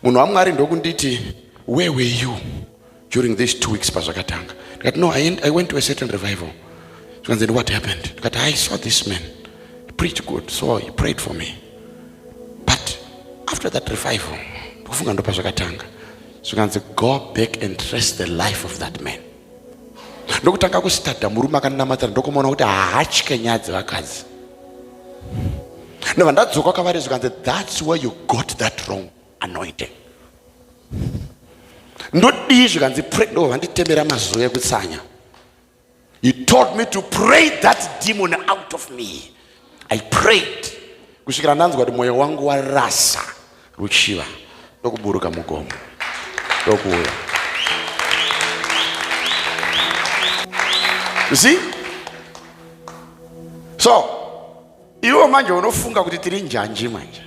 Munhu waMwari ndokunditi, "Where were you during these 2 weeks pazvakatanga?" Ndikati, "No, I went to a certain revival." Zvikanzi, "What happened?" Ndikati, "I saw this man, he preached good, so he prayed for me, but after that revival ndikufunga ndo pazvakatanga." Zvikanzi, "Go back and trace the life of that man." Ndokutanga kustudya murume akanamatira, ndokumaona kuti haatye nyaya dzevakadzi. Ndobva ndadzoka kavari, zvikanzi, "That's where you got that wrong anointing." "Ndodii?" Zvikanzi, "Pray." Ndobva vanditemera mazuva ekutsanya. He told me to pray that demon out of me. I prayed kusvikira ndanzwa kuti mwoyo wangu warasa ruchiva, ndokuburuka mugomo, ndokuuya. You see? So iwo manje unofunga kuti tiri njanji manje,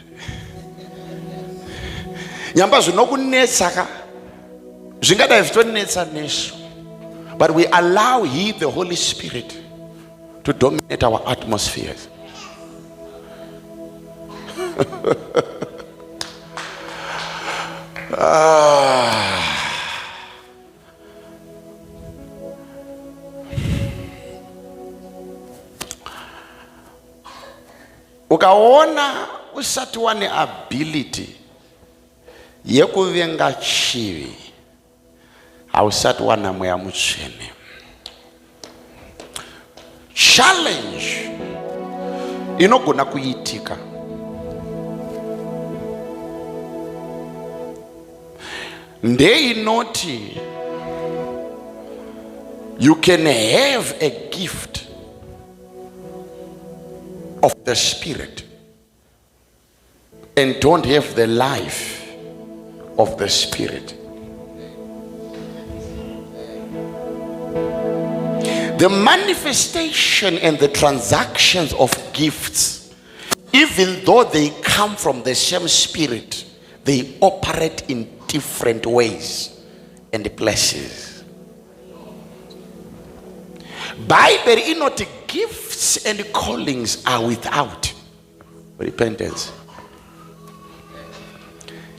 nyamba zvinokunetsa ka, zvingadai zvitonetsa nesu, but we allow he, the Holy Spirit, to dominate our atmospheres. Ah. Ukaona usati wane ability yekuvenga chivi, hausati wana mweya mutsvene. Challenge inogona kuitika ndeinoti you can have a gift of the Spirit and don't have the life of the Spirit. The manifestation and the transactions of gifts, even though they come from the same Spirit, they operate in different ways and places. Bible inoti gifts and callings are without repentance.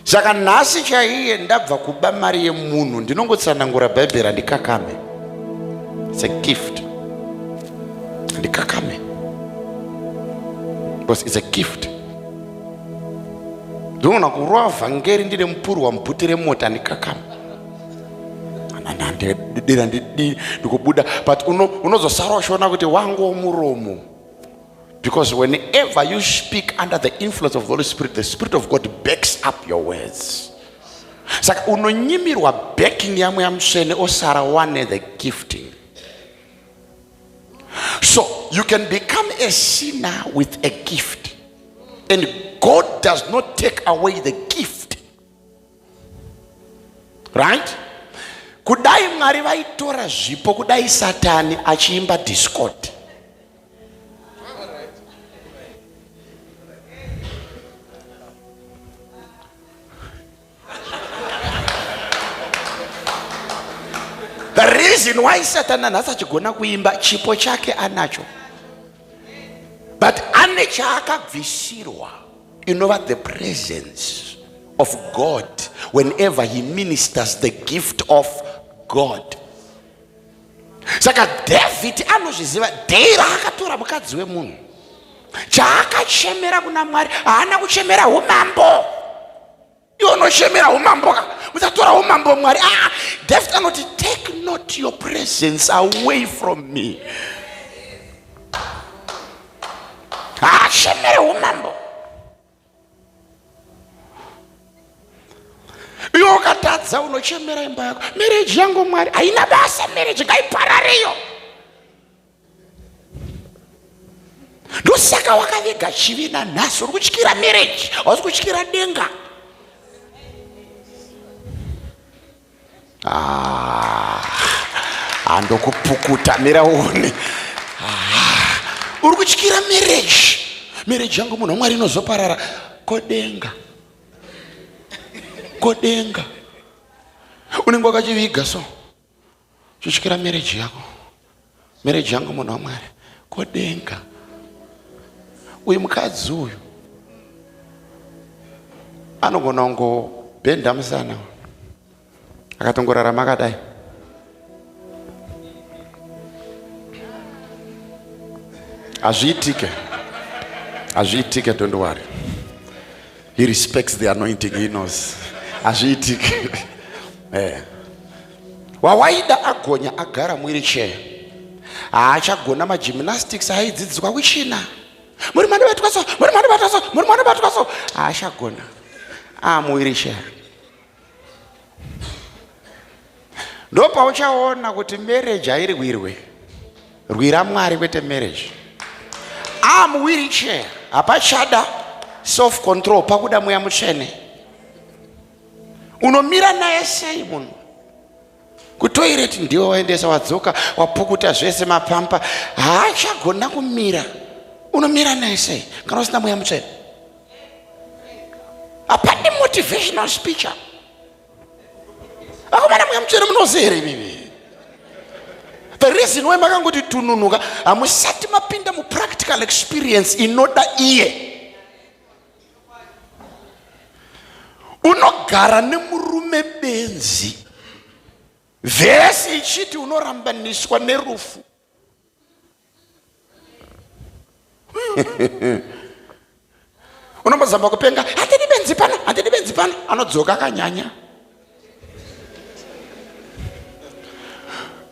Saka nhasi chaiye ndabva kuba mari yemunhu, ndinongotsanangura Bhaibheri, handikakame. It's a gift. Handikakame because it's a gift. Ndinoona kurova vhangeri ndine mupurwa mubhuti remota, handikakame. Ndidira ndidi ndikubuda, but unozosara uchiona kuti wangu womuromo, because whenever you speak under the influence of the Holy Spirit, the Spirit of God backs up your words. Saka unonyimirwa backing yaMweya Mutsvene, osara wane the gifting. So you can become a sinner with a gift, and God does not take away the gift, right? Kudai Mwari vaitora zvipo, kudai Satani achiimba discord. The reason why Satan nanhasi achigona kuimba, chipo chake anacho, but ane chaakabvisirwa, inova the presence of God whenever he ministers the gift of God. Saka David anozviziva. Dhei raakatora mukadzi wemunhu, chaakachemera kuna Mwari, haana kuchemera umambo. Iwe unochemera umambo ka, musatora umambo, Mwari. Ah, David anoti, "Take not your presence away from me." Haachemere umambo. Iwe ukatadza, unochemera imba yako, "Marriage yangu, Mwari, haina basa, marriage ngaiparareyo." Ndosaka wakaviga chivi nanhasi. Uri kutyira marriage, hausi kutyira denga. Ah, handokupukuta, mira uone. Ah, uri kutyira marriage. "Marriage yangu, munhu waMwari, inozoparara." Kodenga? Kodenga? Unenge wakachiviga, so chityira marriage yako. "Marriage yangu, munhu waMwari." Kodenga? Uyu mukadzi uyu anogona kungobhenda musana, akatongorarama akadai. Hazviitike, hazviitike. Don't worry, he respects the anointing, he knows hazviitike. Wawaida agonya, agara muwheelchair, haachagona magymnastics aidzidziswa kuchina. "Muri manobatwa so, muri manobatwa so, muri manobatwa so." Haachagona, amuwheelchair. Ndopauchaona kuti marriage hairwirwe, rwira Mwari, kwete marriage. Amuwheelchair, hapachada self control, pakuda Mweya Mutsvene. Unomira naye sei munhu kutoilet? Ndiwe waendesa, wadzoka, wapukuta zvese mapampa, haachagona kumira. Unomira naye sei kana usina Mweya Mutsvene? Hapadi motivational speech apa, akomana. Mweya Mutsvene munoziva here imimi? The reason why makangoti tununuka, hamusati mapinda mupractical experience inoda iye. Unogara nemurume benzi, vhesi ichiti unorambaniswa nerufu. Unombozamba kupenga, "Handidi benzi pano, handidi benzi pano." Anodzoka akanyanya.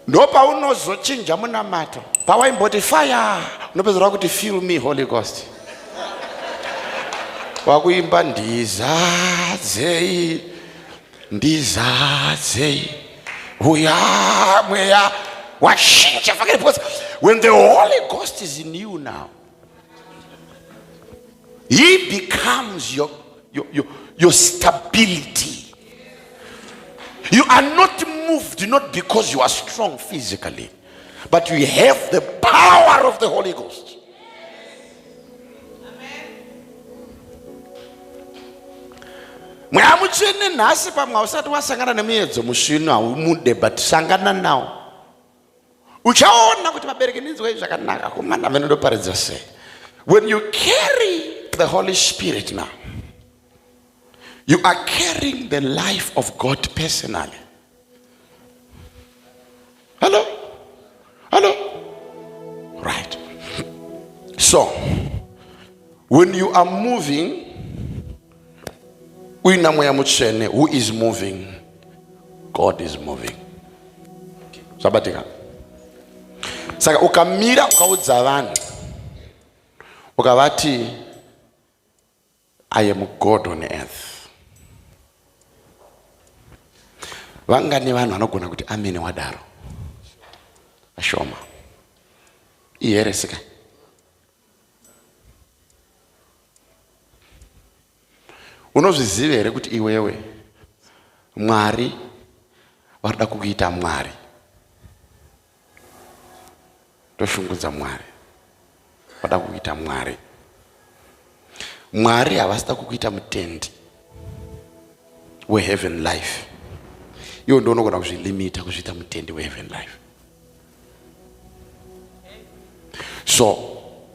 Ndopaunozochinja munamato. Pawaimboti "Fire", unopedzera kuti "Fill me, Holy Ghost." Wakuimba, "Ndizadzei, ndizadzei, uya Mweya." Wachinja fakiri, because when the Holy Ghost is in you now, he becomes your stability. You are not moved not because you are strong physically, but you have the power of the Holy Ghost. Mweya Mutsvene nhasi, pamwe hausati wasangana nemuedzo musvinu, haumude, but sangana nawo, uchaona kuti vabereki, ndinzwei zvakanaka kumana vanodoparidza sei. When you carry the Holy Spirit now, You are carrying the life of God personally. Hello? Hello? Right. So, when you are moving, uina Mweya Mutsvene who is moving, God is moving. Zvabatika. Saka ukamira ukaudza vanhu ukavati, "I am God on earth," vangani vanhu vanogona kuti amene wadaro? Vashoma. Iheresika. Unozviziva here kuti iwewe Mwari varida kukuita Mwari? Toshungudza Mwari vada kukuita Mwari. Mwari havasida kukuita mutendi weheaven life. Iwo ndo unogona kuzvilimita kuzviita mutendi weheaven life. So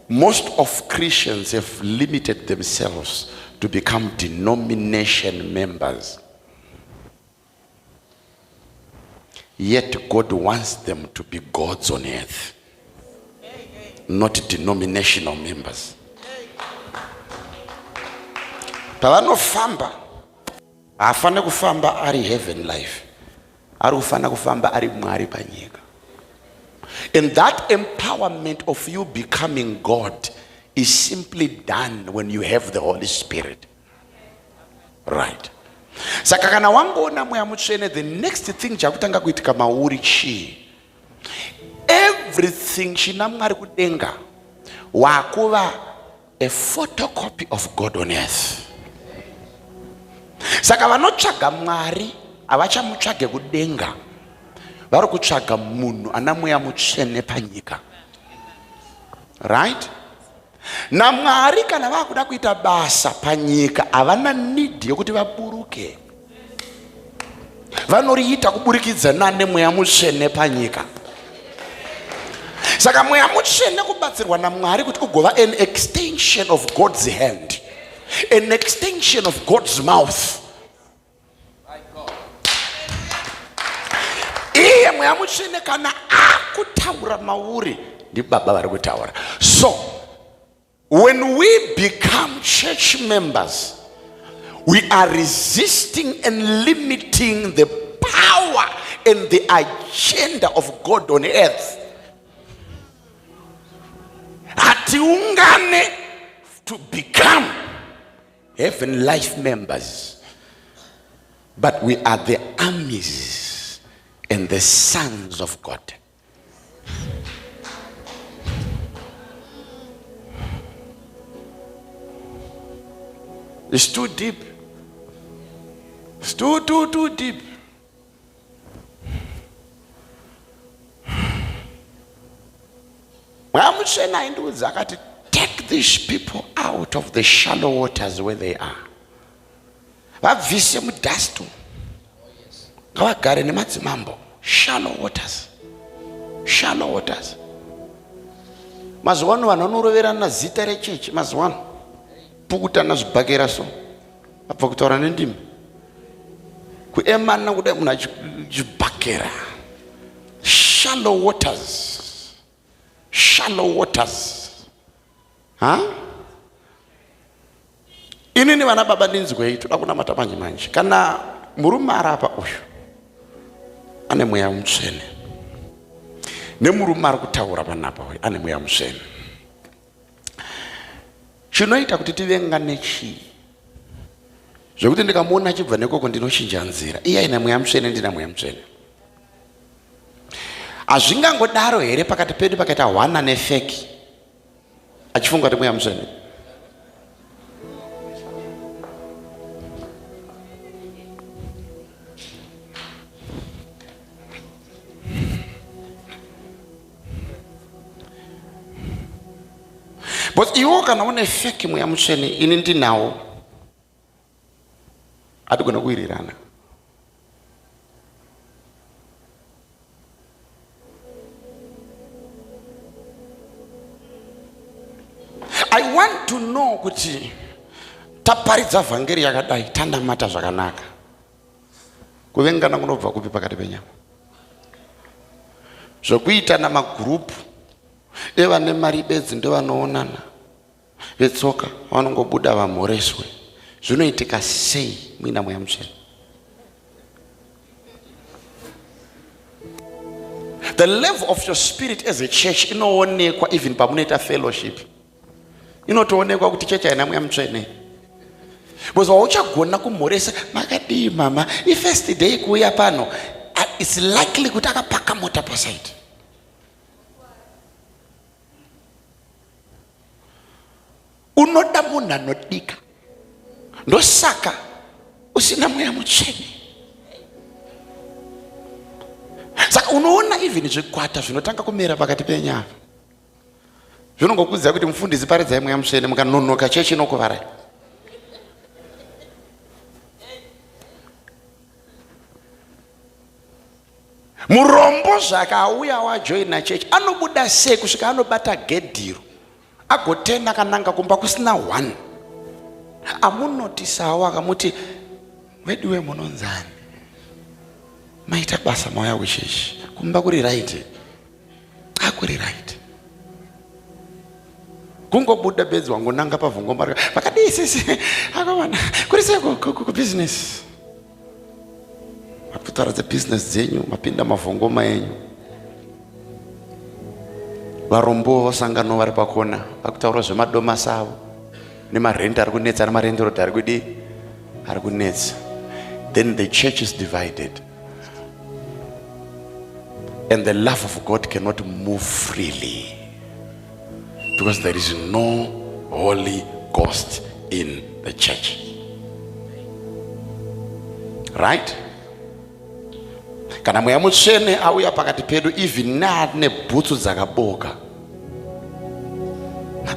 most of Christians have limited themselves to become denomination members, yet God wants them to be gods on earth, not denominational members. Pavanofamba haafaniri kufamba ari heaven life, ari kufanira kufamba ari Mwari panyika. And that empowerment of you becoming God is simply done when you have the Holy Spirit, right? Saka kana wangoona Mweya Mutsvene, the next thing chakutanga kuitika mauri chii? Everything china Mwari kudenga, wakuva a photocopy of God on earth. Saka vanotsvaga Mwari havachamutsvage kudenga, vari kutsvaga munhu ana Mweya Mutsvene panyika, right? NaMwari kana vakuda kuita basa panyika, havana need yokuti vaburuke, vanoriita kuburikidza nane Mweya Mutsvene panyika. Saka Mweya Mutsvene kubatsirwa naMwari kuti ugova an extension of God's hand, an extension of God's mouth. Iye Mweya Mutsvene kana akutaura mauri, ndibaba vari kutaura. So when we become church members, we are resisting and limiting the power and the agenda of God on earth. Hatiungane to become heaven life members, but we are the armies and the sons of God. It's too deep. It's too, too, too deep. Mweya Mutsvene aindiudza akati, "Take these people out of the shallow waters where they are. Vabvise mudust, ngavagare nemadzimambo." Shallow waters, shallow waters. Mazuva ano vanhu vanoroverana zita rechechi. Mazuva ano pukutana zvibhakera, so abva kutaura nendimi, kuemana kudai, munhu achibhakera. Shallow waters, shallow waters. Ha, inini vana baba, ndinzwei, toda kunamata manje manje. Kana murume arapa uyu ane Mweya Mutsvene, nemurume ari kutaura panapa uyu ane Mweya Mutsvene, chinoita kuti tivengane chii zvekuti ndikamuona achibva nekoko ndinochinja nzira? Iye aine Mweya Mutsvene, ndina Mweya Mutsvene. Hazvingangodaro here pakati pedu pakaita hwana nefake achifunga kuti Mweya Mutsvene? But iwo kana une fake Mweya Mutsvene, ini ndinawo, hatigona kuwirirana. I want to know kuti Taparidza vhangeri yakadai, tanamata zvakanaka. Kuvengana kunobva kupi pakati penyama? Zvokuitana magurupu evane mari bedzi ndovanoonana, vetsoka vanongobuda vamhoreswe. Zvinoitika sei muina Mweya Mutsvene? The level of your spirit as a church inoonekwa even pamunoita fellowship. Inotoonekwa kuti chechi haina Mweya Mutsvene, because wauchagona kumhoresa makadii mama, ifirst day kuuya pano, it's likely kuti akapaka mota pasaidi. Unoda munhu anodika, ndosaka usina Mweya Mutsvene. Saka unoona even zvikwata zvinotanga kumera pakati penyama zvinongokuudza kuti mufundisi paridzai Mweya Mutsvene, mukanonoka chechi inokuvarai. Murombo zvakauya wajoina chechi anobuda sei kusvika anobata gedhiro agotena akananga kumba kusina one amunotisawo akamuti veduwe munonzani, maita basa mauya kuchechi, kumba kuri right, akuri right. Kungobuda bedzi wangonanga pavhungoma vakadii sisi akomana, kuri sei kubusiness? Maputara dzebusiness dzenyu, mapinda mavhongoma enyu. Varombo vosangano vari pakona vakutaura zvemadomasi avo nemarent ari kunetsa, nemarenderod ari kudii ari kunetsa. Then the church is divided and the love of God cannot move freely because there is no Holy Ghost in the church. Right? Kana Mweya Mutsvene auya pakati pedu, even neane bhutsu dzakaboka,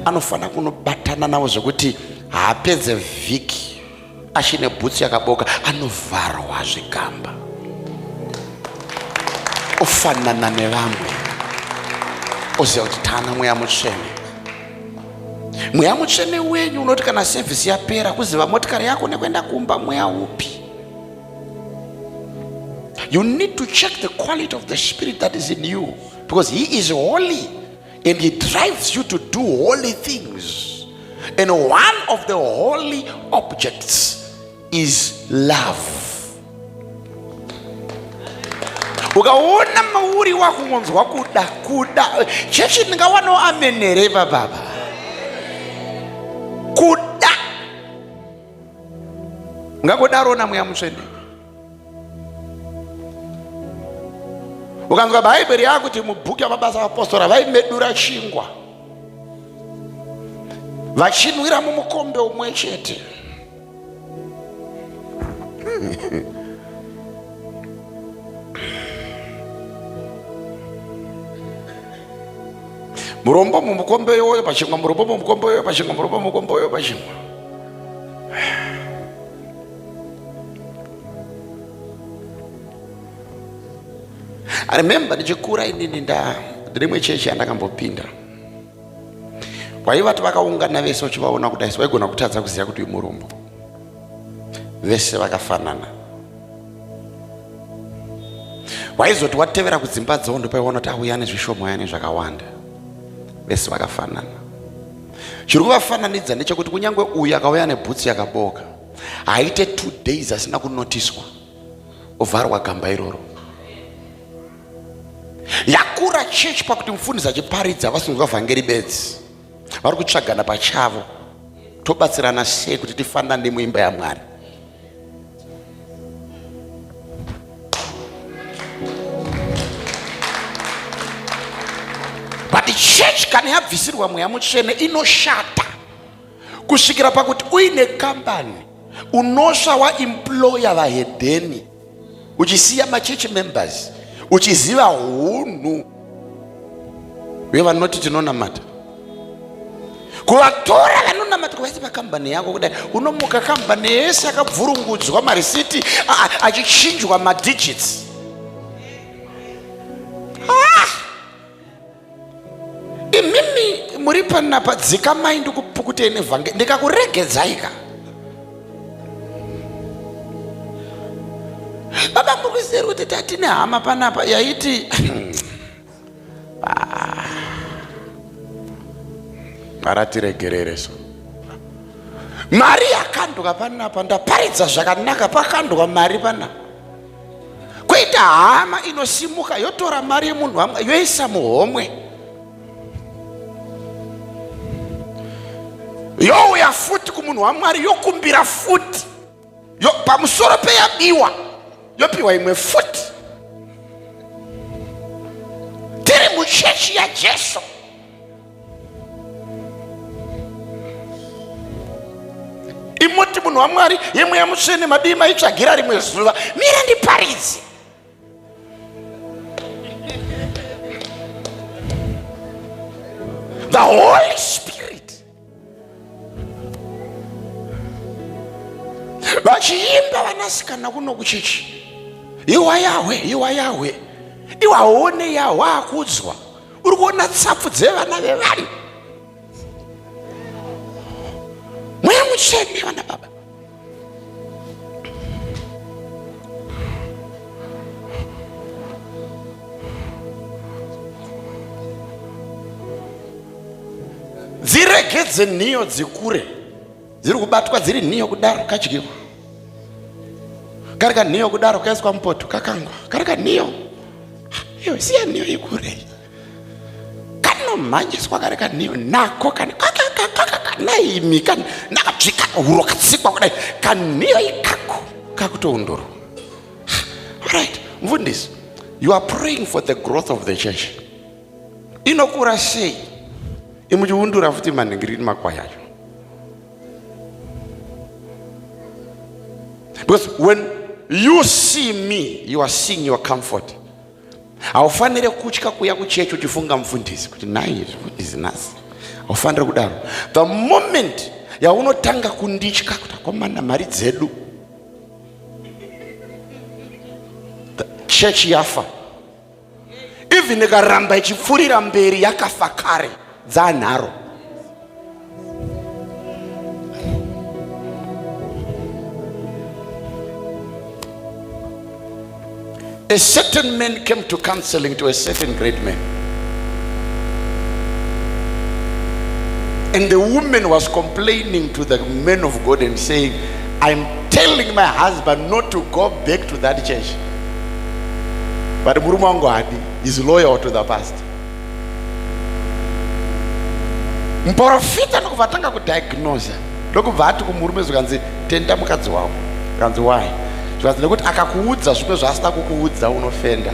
anofanira kunobatana navo zvekuti haapedze vhiki achine bhutsu yakaboka, anovharwa zvigamba ofanana nevamwe, oziva kuti tana Mweya Mutsvene. Mweya Mutsvene wenyu unoti kana sevhisi yapera, kuziva motikari yako nekuenda kumba, mweya upi? You need to check the quality of the spirit that is in you, because he is holy and he drives you to do holy things, and one of the holy objects is love. Ukaona mauri wakungonzwa kuda kuda chechi, ndingawanawo amen here bababa? Kuda ungangodaro na Mweya Mutsvene. Ukanzwa Bhaibheri yakuti mubhuku yaMabasa Apostora vaimedura chingwa vachinwira mumukombe umwe chete, murombo mumukombe iwoyo pachingwa, murombo mumukombe iwoyo pachingwa, murombo mumukombe iwoyo pachingwa. I remember ndichikura inini nda rimwe chechi yandakambopinda, waivati vakaungana vese uchivaona kudai waigona kutadza kuziva kuti uyu murombo, vese vakafanana. Waizoti watevera kudzimba dzavo ndopaiona kuti auya nezvishoma, auya nezvakawanda, vese vakafanana. Chiri kuvafananidza ndechekuti kunyange uyu akauya nebhutsi yakaboka, haite 2 days asina kunotiswa, ovharwa gamba iroro. Yakura chechi pakuti mufundisi achiparidza vasinzwa vhangeri bedzi, vari kutsvagana pachavo, tobatsirana sei kuti tifanane muimba yaMwari. But church kana yabvisirwa Mweya Mutsvene inoshata kusvikira pakuti uine kambani unosva waemploya vahedheni, uchisiya machurch members, uchiziva hunhu uye vanoti tinonamata, kuvatora vanonamata kuvaisa pakambani yako. Kudai unomuka kambani yese yakabvurungudzwa, marisiti achichinjwa madigits. Ah! Imimi muri panapa, dzikamai ndikupukutei nevhange, ndikakuregedzaika. Munoziva kuti tatine hama panapa yaiti ah. Aratiregerere so. Mari yakandwa panapa ndaparidza zvakanaka pakandwa mari panapa. Kuita hama inosimuka yotora mari yemunhu wamwe yoisa muhomwe. Youya futi kumunhu waMwari yokumbira futi. Yo, pamusoro peyabiwa yopiwa imwe futi. Tiri muchechi yaJesu. Imuti munhu waMwari yemweya mutsvene madii maitsvagira rimwe zuva mira ndiparidze. The Holy Spirit vachiimba vanasikana kuno kuchechi iwa yahwe iwa yahwe iwa hone yahwe akudzwa uri kuona tsapfu dzevana vevanhu mweya mutsvene vana baba dziregedze nhiyo dzikure dziri kubatwa dziri nhiyo kudaro kadyiwa kari kanhiyo kudaro kaiswa mupoto kakangwa kari kanhiyo iwe siya nhiyo ikure kanomhanyiswa kari kanhiyo nako kanaimi nakadzvika huro katsikwa kudai kanhiyo ikako kakutoundurwa. Right mfundisi, you are praying for the growth of the church. Inokura sei imuchiundura futi manhingirini makwai acho? Because when you see me, you are seeing your comfort. Haufanire kutya kuya kuchechi uchifunga mufundisi kuti nhai mufundisi nhasi. Haufanire kudaro. The moment yaunotanga kunditya kuti akomana mari dzedu, chechi yafa. Even ikaramba ichipfurira mberi yakafa kare dzanharo. A certain man came to counseling to a certain great man. And the woman was complaining to the man of God and saying, I'm telling my husband not to go back to that church. But murume wangu haadi, is loyal to the pastor. Muprofita ndokubva atanga kudiagnosa ndokubva ati kumurume zvikanzi tenda mukadzi wako. Zvikanzi why? Zvikanzi nekuti akakuudza zvimwe zvaasina kukuudza unofenda.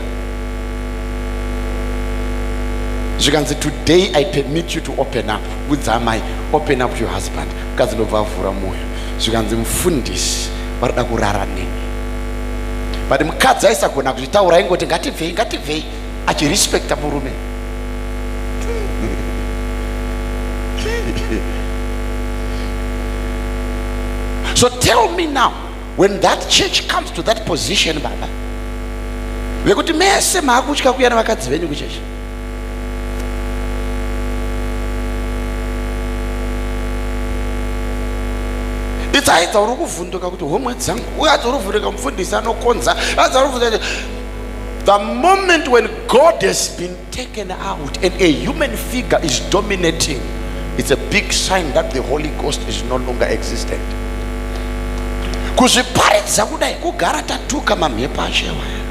Zvikanzi today I permit you to open up. Udza amai, open up to your husband. Mukadzi ndobva avhura mwoyo. Zvikanzi mufundisi varikuda kurara neni. But mukadzi aisagona kuzvitaura aingoti ngatibvei ngatibvei achirespecta murume. So tell me now, when that church comes to that position, baba, vekuti mese maakutya kuya nevakadzi venyu kuchechi, it's either uri kuvhunduka kuti homwe dzangu, uye uri kuvhunduka mufundisi anokonza, either uri kuvhunduka. The moment when God has been taken out and a human figure is dominating, it's a big sign that the Holy Ghost is no longer existent. Kuzviparidza kudai kugara tatuka mamhepo acho iwaya.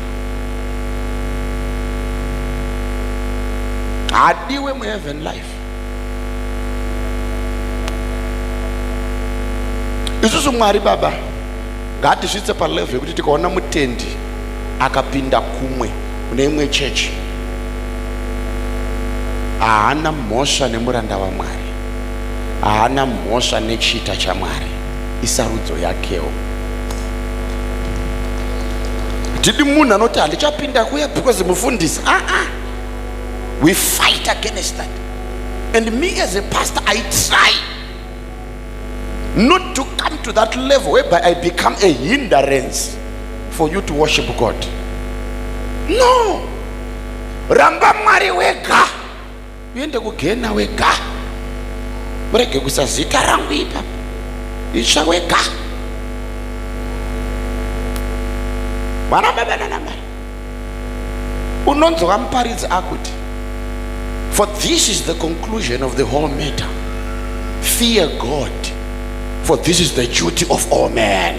Haadiwe muheaven life. Isusu Mwari Baba ngatisvitse palevel yekuti tikaona mutendi akapinda kumwe kune imwe chechi haana mhosva nemuranda waMwari, haana mhosva nechita chaMwari, isarudzo yakewo. Tidi munhu anoti handichapinda kuya because mufundisi. Ah, ah. We fight against that. And me as a pastor, I try not to come to that level whereby I become a hindrance for you to worship God. No. Ramba Mwari wega. Uende kugena wega. Urege kuisa zita rangu ipapo. Itsva wega. Mwana baba nana mai. Unonzwa muparidzi akuti, for this is the conclusion of the whole matter, fear God, for this is the duty of all men.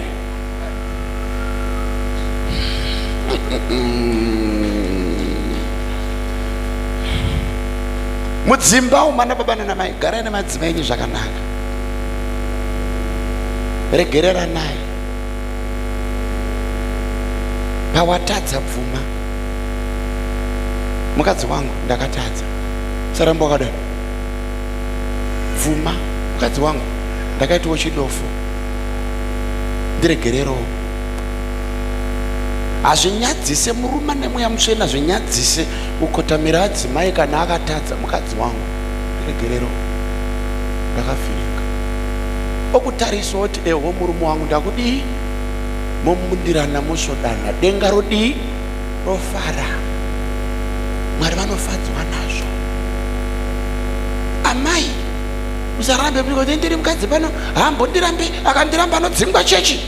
Mudzimba umu ana baba nana mai, garai nemadzimai enyu zvakanaka, regereranai. Pawatadza bvuma, mukadzi wangu ndakatadza, saramba wakadai. Bvuma, mukadzi wangu ndakaitawo chidofo, ndiregererowo. Hazvinyadzise murume nemweya mutsvene, hazvinyadzise kukotamira adzimai kana akatadza. Mukadzi wangu ndiregererowo, ndakavhiringa. Okutarisa oti eho murume wangu ndakudii, momundirana mosvodana, denga rodii, rofara. Mwari vanofadzwa nazvo. Amai musarambe kuti ndiri mukadzi pano, haambondirambi, akandiramba anodzingwa chechi.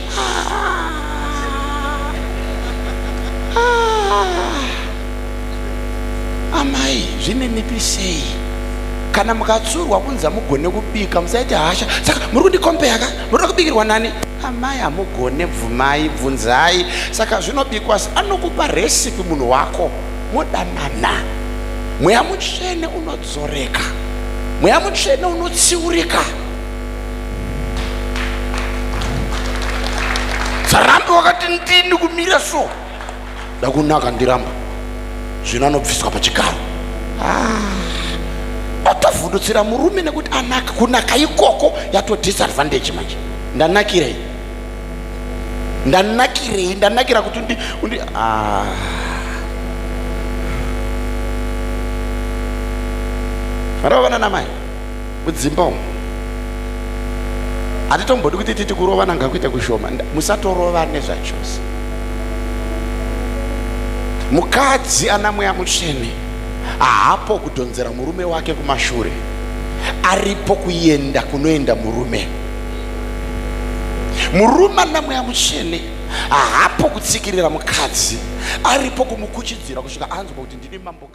Amai zvininipisei, kana mukatsurwa kunzi hamugone kubika musaite hasha. Saka muri kundikompeya ka, muri kubikirwa nani? Amai hamugone, bvumai, bvunzai. Saka zvinobikwa, anokupa recipe munhu wako, modanana. Mweya mutsvene unodzoreka, mweya mutsvene unotsiurika. Sarambe wakati ndini kumira so ndakunaka ndiramba, zvino anobviswa pachigaro. Otovhundutsira murume nekuti anaka. Kunaka ikoko yato disadvantage manje. Ndanakirei? Ndanakirei? Ndanakira kuti undi, undi Varovana namai mudzimba umu, hatitombodi kuti titi kurovana ngakuite kushoma. Musatorovane zvachose. Mukadzi ana mweya mutsvene haapo kudhonzera murume wake kumashure, aripo kuenda kunoenda murume. Murume ana mweya mutsvene haapo kutsikirira mukadzi, aripo kumukuchidzira kusvika anzwa kuti ndini mambo.